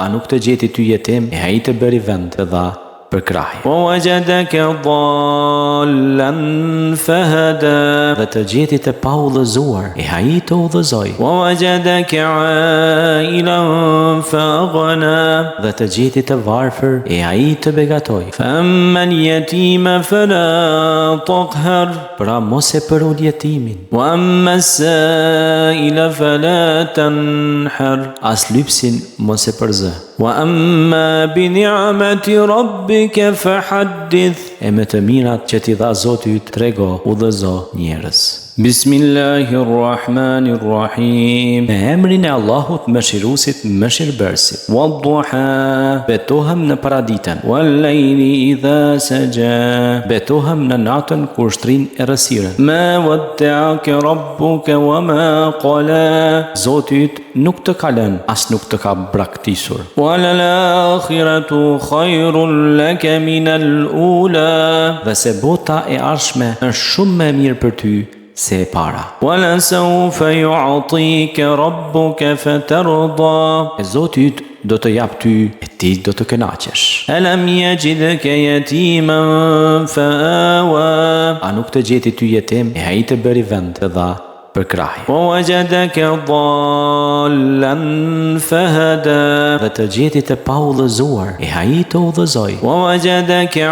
a nuk të gjeti ty jetim e ai të bëri vend, të dha. përkrahje. Wa wajadaka dallan fahada. Dhe të gjeti të paudhëzuar, e ai të udhëzoi. Wa wajadaka ailan fa aghna. Dhe të gjeti të varfër, e ai të begatoi. Fa amma al-yatima fala taqhar. Pra mos e përul jetimin. Wa amma as-sa'ila fala tanhar. As lypsin mos e përzë. Wa amma bi ni'mati rabbika fahaddith. E me të mirat që t'i dha Zoti yt trego, udhëzo njerëz. Bismillahir Rahmanir Rahim. Me emrin e Allahut Mëshiruesit, Mëshirbërësit. Wad-duha. Betohem në paraditen. Wal-layli idha saja. Betohem në natën kur shtrin errësirën. Ma wadda'aka rabbuka wa ma qala. Zoti yt Nuk të ka lënë, as nuk të ka braktisur. Wa lal-akhiratu khayrun laka min al-ula. Dhe se bota e ardhshme është shumë më e mirë për ty se e para. Wa la sawfa yu'tika rabbuka fatarda. E Zoti yt do të japë ty e ti do të kënaqesh. Alam yajidka yatiman fa'awa. A nuk të gjeti ty jetim e ai të bëri vend, të dha përkrahje. Wa wajadaka dallan fahada. Dhe të gjeti të paudhëzuar, e ai të udhëzoi. Wa wajadaka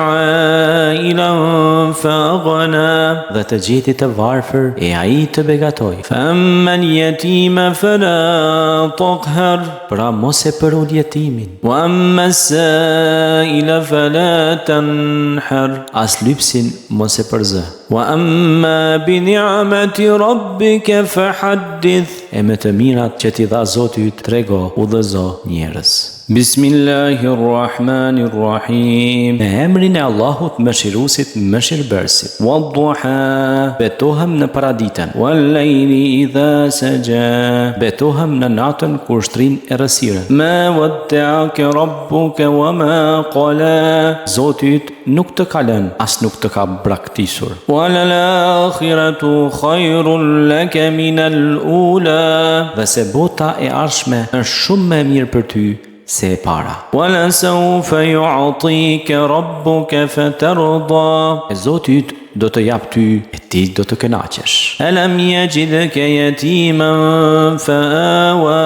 ailan fa aghna. Dhe të gjeti të varfër, e ai të begatoi. Fa amma al-yatima fala taqhar. Pra mos e përul jetimin. Wa amma as-sa'ila fala tanhar. As lypsin mos e përzë. Wa amma bi ni'mati rabbika fahaddith. E me të mirat që t'i dha Zoti yt trego, udhëzo njerëz. Bismillahir Rahmanir Rahim. Me emrin e Allahut Mëshiruesit, Mëshirbërësit. Wad-duha. Betohem në paraditen. Wal-layli idha saja. Betohem në natën kur shtrin errësirën. Ma wadda'aka rabbuka wa ma qala. Zoti yt Nuk të ka lënë, as nuk të ka braktisur. Wa lal-akhiratu khayrun laka min al-ula. Dhe se bota e ardhshme është shumë më e mirë për ty se e para. Wa la sawfa yu'tika rabbuka fatarda. E Zoti yt do të japë ty e ti do të kënaqesh. Alam yajidka yatiman fa'awa.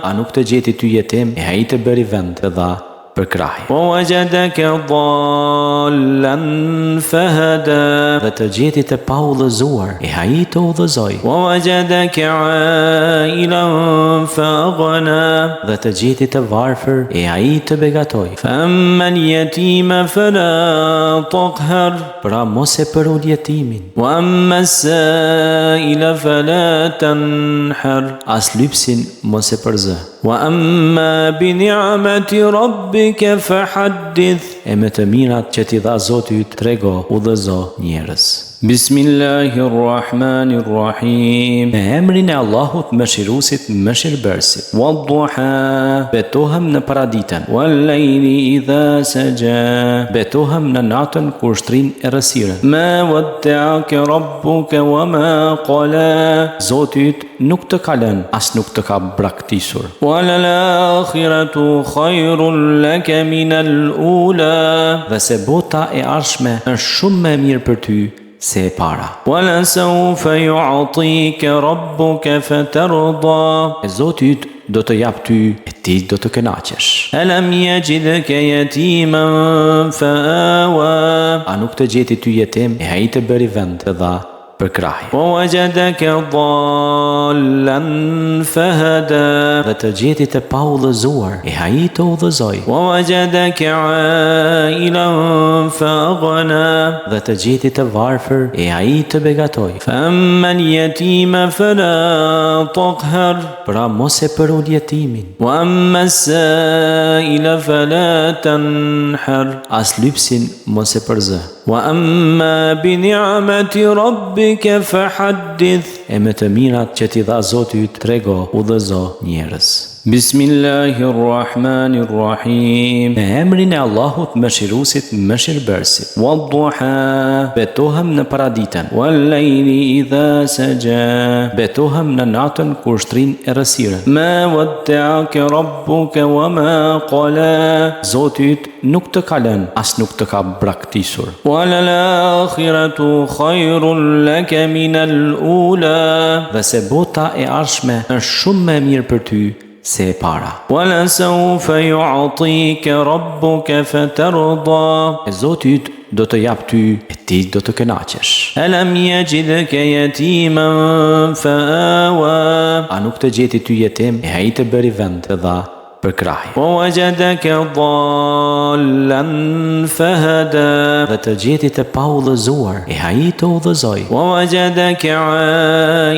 A nuk të gjeti ty jetim e ai të bëri vend, të dha përkrahje. Wa wajadaka dallan fahada. Dhe të gjeti të paudhëzuar, e ai të udhëzoi. Wa wajadaka ailan fa aghna. Dhe të gjeti të varfër, e ai të begatoi. Fa amma al-yatima fala taqhar. Pra mos e përul jetimin. Wa amma as-sa'ila fala tanhar. As lypsin mos e përzë. Wa amma bi ni'mati rabbika fahaddith. E me të mirat që t'i dha Zoti yt trego, udhëzo njerëz. Bismillahir Rahmanir Rahim. Me emrin e Allahut Mëshiruesit, Mëshirbërësit. Wad-duha. Betohem në paraditen. Wal-layli idha saja. Betohem në natën kur shtrin errësirën. Ma wadda'aka rabbuka wa ma qala. Zoti yt Nuk të ka lënë, as nuk të ka braktisur. Wa lal-akhiratu khayrun laka min al-ula. Dhe se bota e ardhshme është shumë më e mirë për ty se e para. Wa la sawfa yu'tika rabbuka fatarda. E Zoti yt do të japë ty e ti do të kënaqesh. Alam yajidka yatiman fa'awa. A nuk të gjeti ty jetim e ai të bëri vend, të dha përkrahje. Wa wajadaka dallan fahada. Dhe të gjeti të paudhëzuar, e ai të udhëzoi. Wa wajadaka ailan fa aghna. Dhe të gjeti të varfër, e ai të begatoi. Fa amma al-yatima fala taqhar. Pra mos e përul jetimin. Wa amma as-sa'ila fala tanhar. As lypsin mos e përzë. Wa amma bi ni'mati rabbika fahaddith. E me të mirat që t'i dha Zoti yt trego, udhëzo, njerëz. Bismillahirrahmanirrahim. Me emrin e Allahut Mëshiruesit, Mëshirëbërësit. Wad-duha, betohem në paraditen. Wal-lejli idha saja, betohem në natën kur shtrin errësirën. Ma wadda'aka rabbuka wa ma qala, Zoti yt nuk të ka lënë, as nuk të ka braktisur. Wal-akhiratu khayrun laka min al-ula, dhe se bota e ardhshme është shumë më e mirë për ty se e para. Walasawfa yu'tika rabbuka fatarda, e Zoti yt do të japë ty e ti do të kënaqesh. Alam yajidka yatiman fa'awa, a nuk të gjeti ty jetim e ai të bëri vend, të dha përkrahje. Wa wajadaka dallan fahada, dhe të gjeti të paudhëzuar, e ai të udhëzoi. Wa wajadaka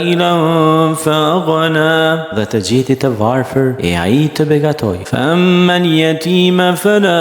ailan faaghna, dhe të gjeti të varfër, e ai të begatoi. Fa amma al-yatima fala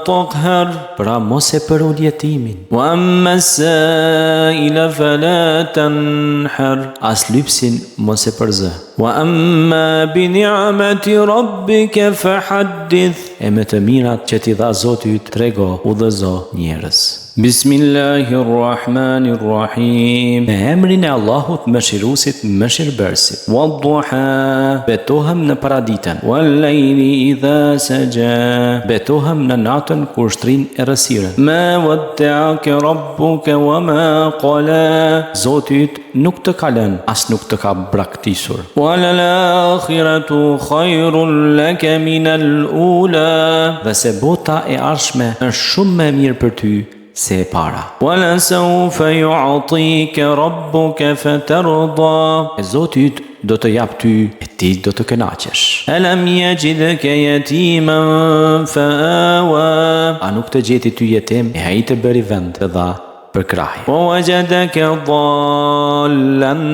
taqhar, pra mos e përul jetimin. Wa amma as-sa'ila fala tanhar, as lypsin mos e përzë. Wa amma bi ni'mati rabbika fahaddith, e me të mirat që t'i dha Zoti yt trego, udhëzo, njerëz. Bismillahirrahmanirrahim. Me emrin e Allahut Mëshiruesit, Mëshirëbërësit. Wad-duha, betohem në paraditen. Wal-lejli idha saja, betohem në natën kur shtrin errësirën. Ma wadda'aka rabbuka wa ma qala, Zoti yt Nuk të ka lënë, as nuk të ka braktisur. Walal-akhiratu khayrun laka min al-ula, dhe se bota e ardhshme është shumë më e mirë për ty se e para. Walasawfa yu'tika rabbuka fatarda, e Zoti yt do të japë ty e ti do të kënaqesh. Alam yajidka yatiman fa'awa, a nuk të gjeti ty jetim e ai të bëri vend, të dha përkrahje. Wa wajadaka dallan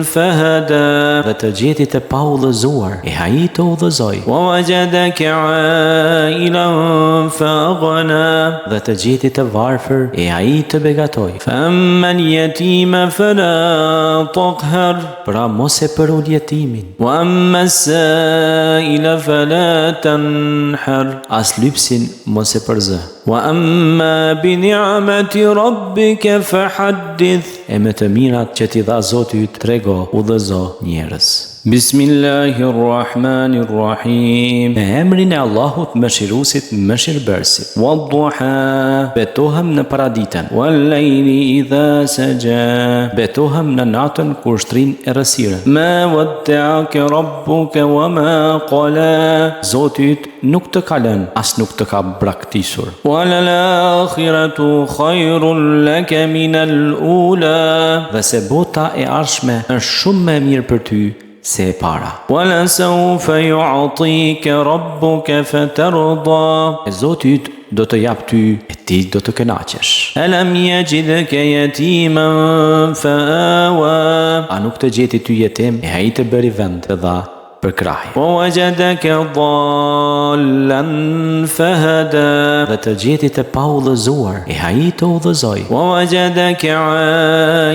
fahada, dhe të gjeti të paudhëzuar, e ai të udhëzoi. Wa wajadaka ailan faaghna, dhe të gjeti të varfër, e ai të begatoi. Fa amma al-yatima fala taqhar, pra mos e përul jetimin. Wa amma as-sa'ila fala tanhar, as lypsin mos e përzë. Wa amma bi ni'mati rabbika fahaddith, e me të mirat që t'i dha Zoti yt trego, udhëzo, njerëz. Bismillahirrahmanirrahim. Me emrin e Allahut Mëshiruesit, Mëshirëbërësit. Wad-duha, betohem në paraditen. Wal-lejli idha saja, betohem në natën kur shtrin errësirën. Ma wadda'aka rabbuka wa ma qala, Zoti yt Nuk të ka lënë, as nuk të ka braktisur. Walal-akhiratu khayrun laka min al-ula, dhe se bota e ardhshme është shumë më e mirë për ty se e para. Walasawfa yu'tika rabbuka fatarda, e Zoti yt do të japë ty e ti do të kënaqesh. Alam yajidka yatiman fa'awa, a nuk të gjeti ty jetim e ai të bëri vend, të dha përkrahje. Wa wajadaka dallan fahada, dhe të gjeti të paudhëzuar, e ai të udhëzoi. Wa wajadaka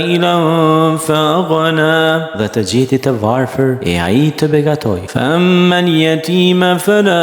ailan faaghna, dhe të gjeti të varfër, e ai të begatoi. Fa amma al-yatima fala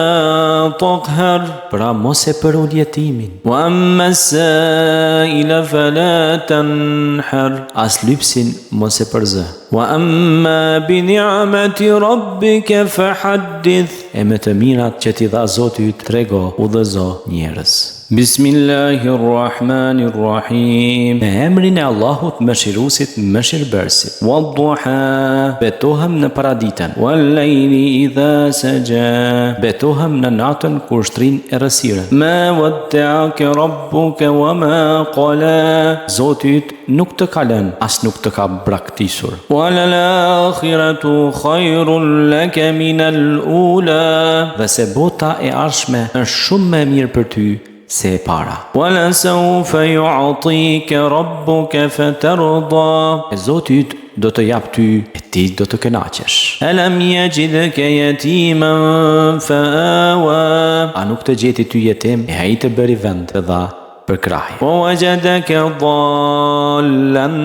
taqhar, pra mos e përul jetimin. Wa amma as-sa'ila fala tanhar, as lypsin mos e përzë. Wa amma bi ni'mati rabbika fahaddith, e me të mirat që t'i dha Zoti yt trego, udhëzo, njerëz. Bismillahirrahmanirrahim. Me emrin e Allahut Mëshiruesit, Mëshirëbërësit. Wad-duha, betohem në paraditen. Wal-lejli idha saja, betohem në natën kur shtrin errësirën. Ma wadda'aka rabbuka wa ma qala, Zoti yt Nuk të ka lënë, as nuk të ka braktisur. Walal-akhiratu khayrun laka min al-ula, dhe se bota e ardhshme është shumë më e mirë për ty se e para. Walasawfa yu'tika rabbuka fatarda, e Zoti yt do të japë ty e ti do të kënaqesh. Alam yajidka yatiman fa'awa, a nuk të gjeti ty jetim e ai të bëri vend, të dha. përkrahje. Wa wajadaka dallan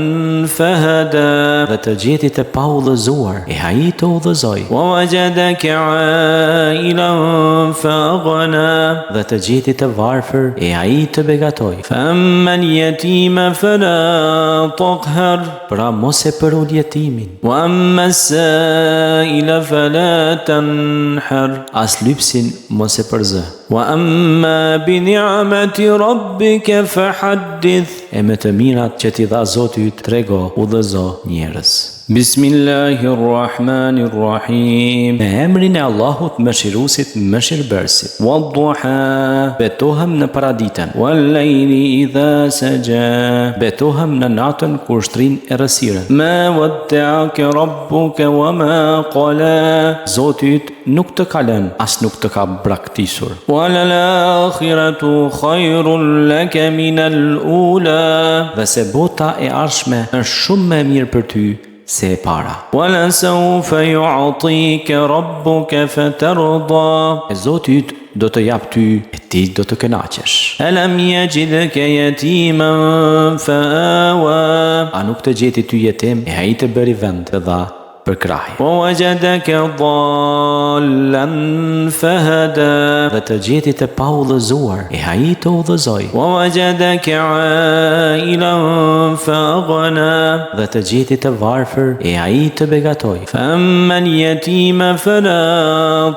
fahada. Dhe të gjeti të paudhëzuar, e ai të udhëzoi. Wa wajadaka ailan fa aghna. Dhe të gjeti të varfër, e ai të begatoi. Fa amma al-yatima fala taqhar. Pra mos e përul jetimin. Wa amma as-sa'ila fala tanhar. As lypsin mos e përzë. Wa amma bi ni'mati rabbika fahaddith. E me të mirat që t'i dha Zoti yt trego, udhëzo njerëz. Bismillahirrahmanirrahim. Me emrin e Allahut Mëshiruesit, Mëshirbërësit. Wadduha, betohem në paraditen. Wal layli idha saja, betohem në natën kur shtrin errësirën. Ma wadda'aka rabbuka wa ma qala. Zoti yt nuk të ka lënë, as nuk të ka braktisur. Walal akhiratu khairun laka min al ula. Dhe se bota e ardhshme është shumë më e mirë për ty se e para. Wala sawfa yu'tika rabbuka fatarda. E Zoti yt do të japë ty e ti do të kënaqesh. Alam yajidka yatiman fa'awa. A nuk të gjeti ty jetim e ai të bëri vend, të dha përkrahje. Wa wajadaka dallan fahada. Dhe të gjeti të paudhëzuar, e ai të udhëzoi. Wa wajadaka ailan fa aghna. Dhe të gjeti të varfër, e ai të begatoi. Fa amma al-yatima fala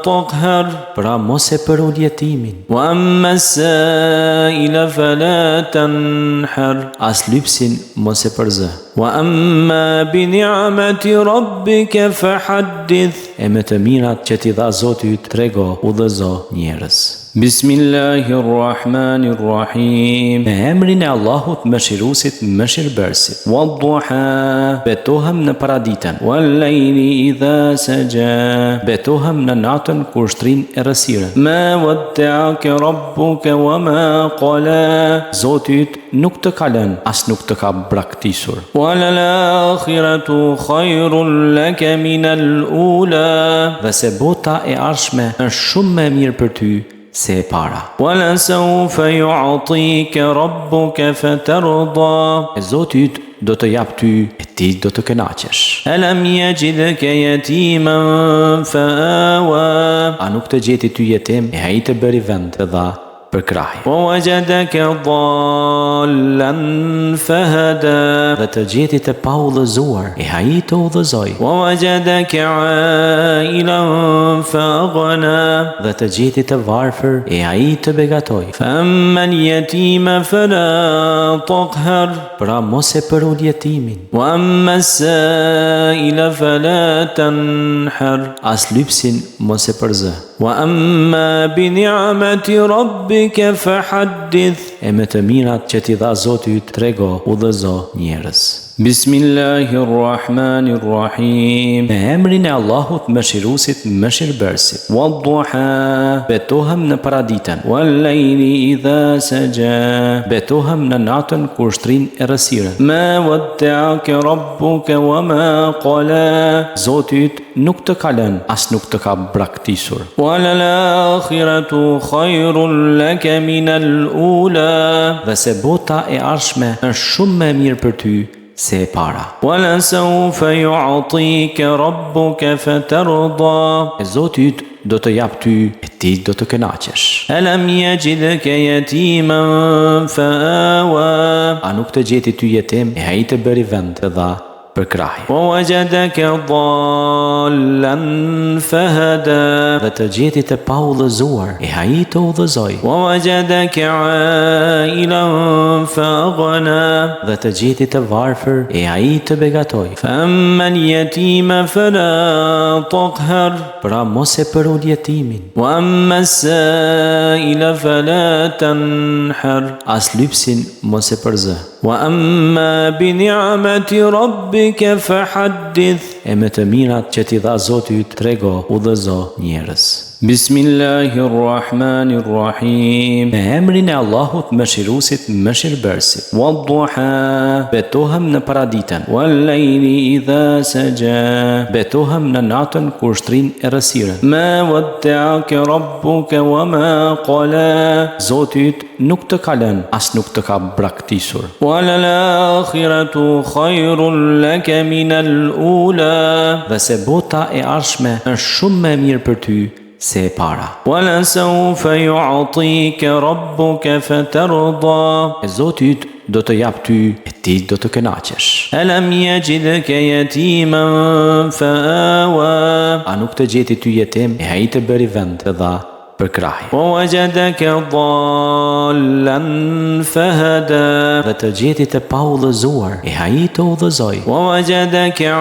taqhar. Pra mos e përul jetimin. Wa amma as-sa'ila fala tanhar. As lypsin mos e përzë. Wa amma bi ni'mati rabbika fahaddith. E me të mirat që t'i dha Zoti yt trego, udhëzo njerëz. Bismillahirrahmanirrahim. Me emrin e Allahut Mëshiruesit, Mëshirbërësit. Wadduha, betohem në paraditen. Wal layli idha saja, betohem në natën kur shtrin errësirën. Ma wadda'aka rabbuka wa ma qala. Zoti yt nuk të ka lënë, as nuk të ka braktisur. Walal akhiratu khairun laka min al ula. Dhe se bota e ardhshme është shumë më e mirë për ty se e para. Wala sawfa yu'tika rabbuka fatarda. E Zoti yt do të japë ty e ti do të kënaqesh. Alam yajidka yatiman fa'awa. A nuk të gjeti ty jetim e ai të bëri vend, të dha përkrahje. Wa wajadaka dallan fahada. Dhe të gjeti të paudhëzuar, e ai të udhëzoi. Wa wajadaka ailan fa aghna. Dhe të gjeti të varfër, e ai të begatoi. Fa amma al-yatima fala taqhar. Pra mos e përul jetimin. Wa amma as-sa'ila fala tanhar. As lypsin mos e përzë. Wa amma bi ni'mati rabbika fahaddith. E me të mirat që t'i dha Zoti yt trego, udhëzo njerëz. Bismillahirrahmanirrahim. Me emrin e Allahut Mëshiruesit, Mëshirbërësit. Wadduha, betohem në paraditen. Wal layli idha saja, betohem në natën kur shtrin errësirën. Ma wadda'aka rabbuka wa ma qala. Zoti yt nuk të ka lënë, as nuk të ka braktisur. Walal akhiratu khairun laka min al ula. Dhe se bota e ardhshme është shumë më e mirë për ty se e para. Wala sawfa yu'tika rabbuka fatarda. E Zoti yt do të japë ty e ti do të kënaqesh. Alam yajidka yatiman fa'awa. A nuk të gjeti ty jetim e ai të bëri vend, të dha përkrahje. Wa wajadaka dallan fahada. Dhe të gjeti të paudhëzuar, e ai të udhëzoi. Wa wajadaka ailan fa aghna. Dhe të gjeti të varfër, e ai të begatoi. Fa amma al-yatima fala taqhar. Pra mos e përul jetimin. Wa amma as-sa'ila fala tanhar. As lypsin mos e përzë. Wa amma bi ni'mati rabbika fahaddith. E me të mirat që t'i dha Zoti yt trego, udhëzo njerëz. Bismillahirrahmanirrahim. Me emrin e Allahut Mëshiruesit, Mëshirëbërësit. Wad-duha, betohem në paraditen. Wal-lejli idha saja, betohem në natën kur shtrin errësirën. Ma wadda'aka rabbuka wa ma qala, Zoti yt nuk të ka lënë, as nuk të ka braktisur. Walal-akhiratu khayrun laka min al-ula, dhe se bota e ardhshme është shumë më e mirë për ty se e para. Walasawfa yu'tika rabbuka fatarda, e Zoti yt do të japë ty e ti do të kënaqesh. Alam yajidka yatiman fa'awa, a nuk të gjeti ty jetim e ai të bëri vend, të dha përkrahje. Wa wajadaka dallan fahada, dhe të gjeti të paudhëzuar, e ai të udhëzoi. Wa wajadaka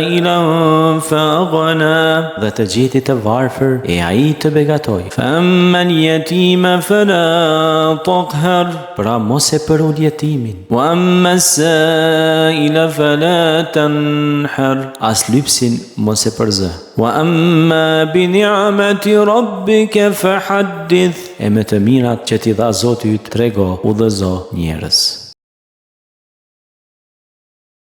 ailan faaghna, dhe të gjeti të varfër, e ai të begatoi. Fa amma al-yatima fala taqhar, pra mos e përul jetimin. Wa amma as-sa'ila fala tanhar, as lypsin mos e përzë. Wa amma bi ni'mati rabbika fahaddith, e me të mirat që t'i dha Zoti yt trego, udhëzo njerëz.